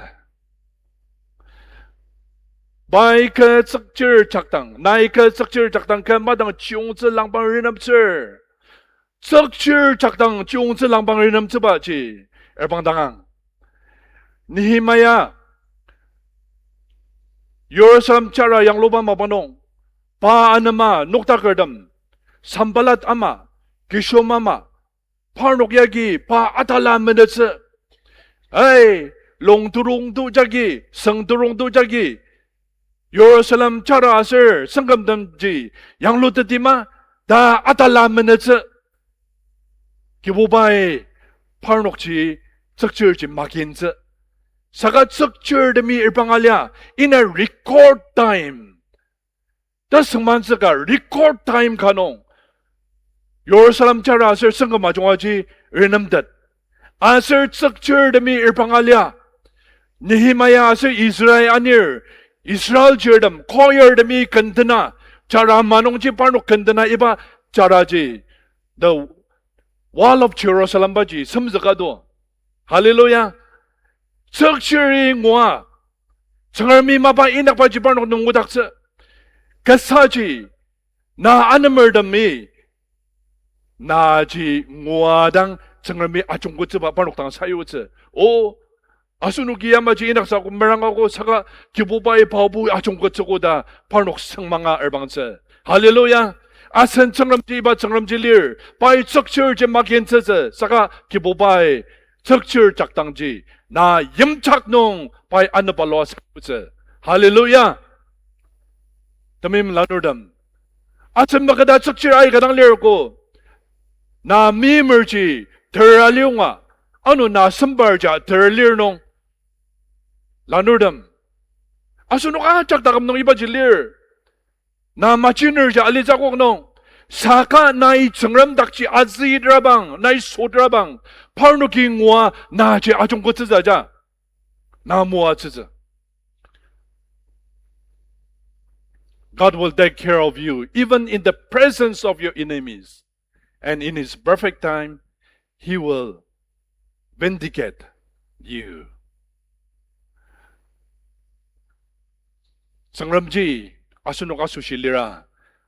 Pai kü tsükchir jakdang, nai kü tsükchir jakdang kü madang chiyungtsü langpang renemtsür. Tsükchir jakdang chiyungtsü langpang renemtsübaji, erbang dangang. Nehemia, Jerusalem chara yangluba mapang nung, pa anema noktakertem, Sanballat ama, Geshem ama, parnok yagi pa atala menetsü. Ai, longturungtu jagi, süngturungtu jagi, Jerusalem chara aser sengkümtemji yanglutetima ta atala menetsü. Kibubai parnokji tsükchirji makintsü. Saka tsükchirtemi erbang alia, in a record time. Tasüngmantsü ka record time ka nung Jerusalem chara aser sengküm ajungaji renemtet. Aser tsükchirtemi erbang alia, Nehemia aser Ezra anir, Israel chirtem, choirtemi kendena, chara manungji parnok kendena iba charaji, the wall of Jerusalem baji semzüka do. Hallelujah. Tsükchiri ngua, Tsüngremi mapa inyakbaji parnok nung ngudaktsü. Kasaji, na anemertemi, naji ngua dang Tsüngremi ajungkettsüba parnok dang sayutsü. O, asenoki yamaji inyaksa ko meranga ko saka Kibubai paobo ajungkettsüogo ta parnok süngmanga erbangtsü. Hallelujah. Asen Tsüngremji iba Tsüngremji lir, pai tsükchirji makintsütsü, saka Kibubai tsükchir jakdangji, na yimjak nung pai anepa lua sayutsü. Hallelujah. Temeim lanurtem, asen maketa tsükchir aika dang lir ko, na meimerji ter aliunga, ano na sembarja ter lir nung, lanurtem, asenok ajak taküm nung ibaji lir. Na majinerja alitsü akok nung, saka nai Tsüngrem dakji azüitrabang, nai sotrabang, parnoki ngua naji ajungkettsütsü ja, na moatsütsü. God will take care of you even in the presence of your enemies. And in his perfect time, he will vindicate you. Tsüngremji asenok asoshi lira,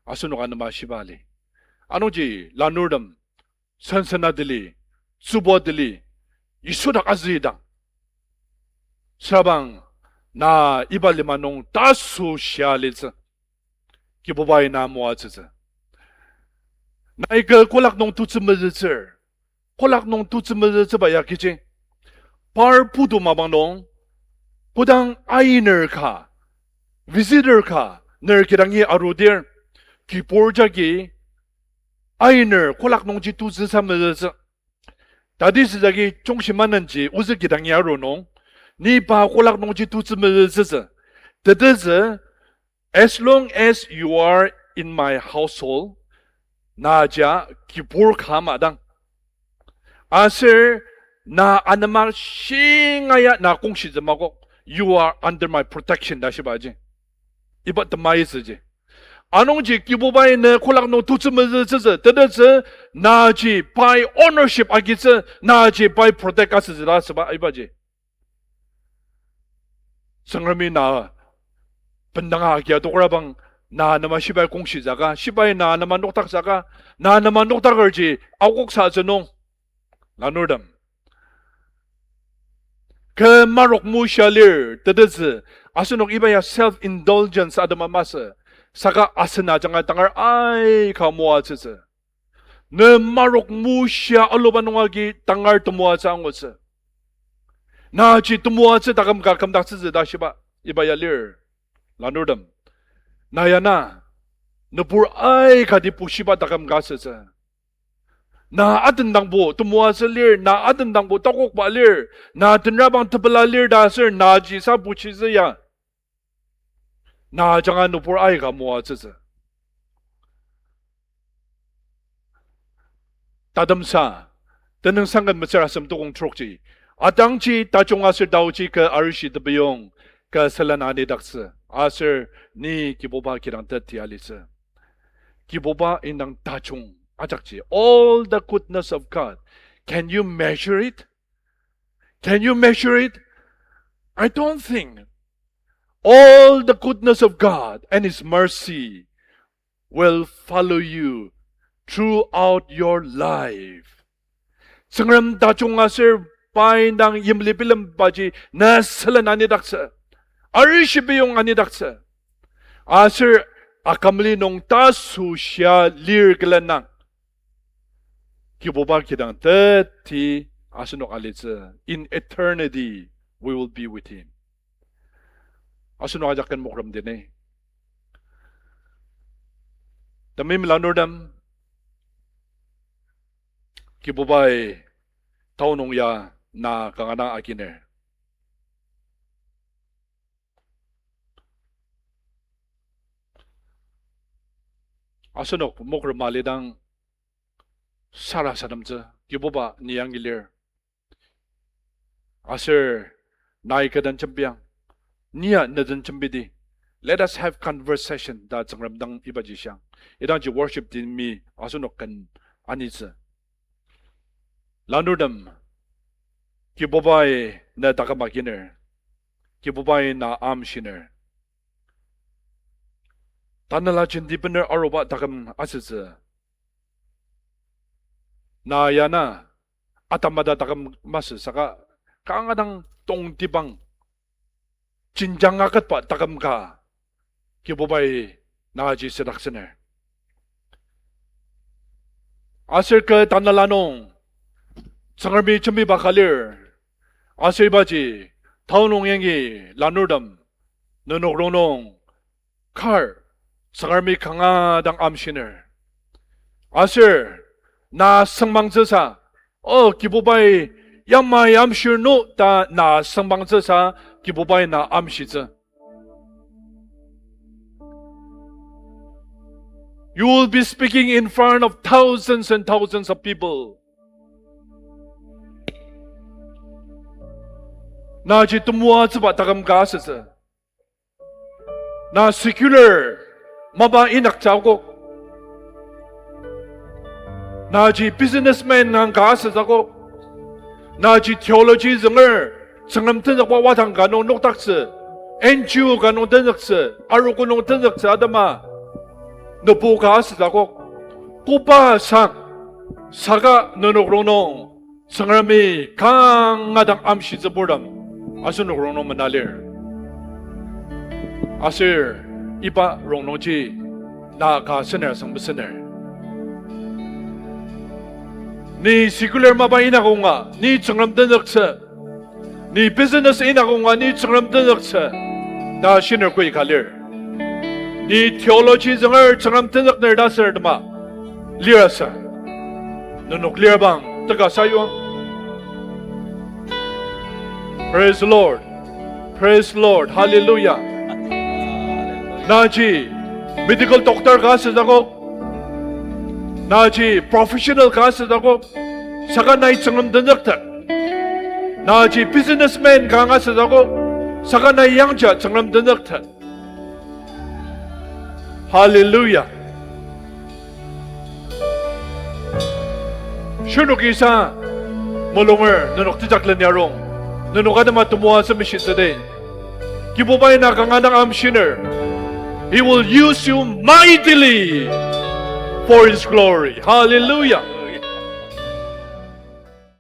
asenok anema shiba li. Anungji lanurtem, sensenatili, tsübuatili, Yisu dak azüidang, süabang na iba lima nung tasoshia litsü. Kibubai na moatsütsü. Nai kü kolak nung tutsü mezütsür. Kolak nung tutsü mezütsüba ya kechi? Par putu mapang nung, kodang ainer ka, visitor ka, ner kidangi arudir, kibur jagi ainer kolak nungji tutsüsa mezütsü. Tati süjagi jungshi manenji ozü kidangi aru nung, ni pa kolak nungji tutsü mezütsütsü. Tetezü, as long as you are in my household, na ja kibur ka ama dang. Aser na anema shingaia na kongshitsü makok, you are under my protection ta shibaji. Iba temaitsüji. Anungji Kibubai ne kolak nung tutsü mezütsütsü, tetezü, naji pai ownership agitsü, naji pai protect asütsü ta süba ibaji. Tsüngremi na bendanga agia tokrabang, Na nema shibai kongshitsü ka, shibai na nema nokdaktsü ka, na nema nokdakerji akoksatsü nung. Lanurtem. Kü marok mushia lir, tetezü, asenok iba ya self-indulgence atema masü, saka asen ajanga tangar aika moatsütsü. Ne marok mushia aluba nung agi tangar temoatsü angutsü. Naji temoatsü taküm ka kümdaktsütsü ta shiba, iba ya lir. Lanurtem. Na ya na, nübur aikati pushiba taküm ka asütsü. Na adendangbo temoatsü lir, na adendangbo takokba lir, na tenrabang tepela lir ta aser naji sa pushitsü ya. Na ajanga nübur aika moatsütsü. Tatemsa, tenüngsang ken metsür asem tukong trokji, atangji tajung aser taoji kü arishi tepiyong, kü sülen anidaktsü, aser ni Kibuba kidang teti alitsü. Kibuba indang tajung ajakji, all the goodness of God. Can you measure it? Can you measure it? I don't think. All the goodness of God and His mercy will follow you throughout your life. Tsüngrem tajung aser pai dang yimli bilembaji na sülen anidaktsü. Arishi biyong anidaktsü. Aser akamli nung tasoshia lir külen nang. Kibuba kidang teti asenok alitsü. In eternity, we will be with Him. Asenok ajak ken mokram dini. Temeim lanurtem, Kibubai tao nung ya na kanga dang aginer. Asenok mokram alidang sarasademtsü, Kibuba ni yangi lir. Aser nai kü den jembiang, nia ne den jembidi. Let us have conversation ta Tsüngrem dang ibaji shiang. Idangji worship team-i asenok ken anitsü. Lanurtem, Kibubai na taküm aginer. Kibubai na amshiner. Tanela jenti bener aruba taküm asütsü. Na ya na, atamata taküm masü saka, kanga dang tongtibang jenjang aketba taküm ka, Kibubai naji südaktsüner. Aser kü tanela nung Tsüngremi jembiba ka lir. Aser ibaji tao nung yangi lanurtem, nenok rongnung kar Tsüngremi kanga dang amshiner. Aser na süngmangtsüsa, o Kibubai yamai amshir no ta na süngmangtsüsa, Kibubai na amshitsü. You will be speaking in front of thousands and thousands of people. Naji temoatsüba taküm ka asütsü. Na secular mapa inyaktsü akok. Naji businessman ngang ka asütsü akok. Naji theology zünger, Tsüngrem tenzükba wadang ka nung nokdaktsü, N G O ka nung tenzüktsü, arogo nung tenzüktsü atema, nübu ka asütsü akok. Koba sang, saka nenok rongnung Tsüngremi kanga dang amshitsüburtem asenok rongnung mena lir. Aser iba rongnungji na ka sener asüng mesüner. Ni secular mapa inyakonga, ni Tsüngrem tenzüktsü. Ni business inyakonga, ni Tsüngrem tenzüktsü ta shiner koi ka lir. Ni theology zünger Tsüngrem tenzükner ta sür tema lir asa. Nenok lir bang teka sayuang. Praise the Lord. Praise the Lord. Hallelujah. Naji medical doctor ka asütsü akok. Naji professional ka asütsü akok. Saka nai Tsüngrem tenzüktet. Naji businessman ka asütsü akok. Saka nai yangja Tsüngrem tenzüktet. Hallelujah. Shirnoki sa mulunger nenok tejaklen yarung. Nenok atema temoatsü meshitsüdi. Kibubai na kanga dang amshiner. He will use you mightily for His glory. Hallelujah.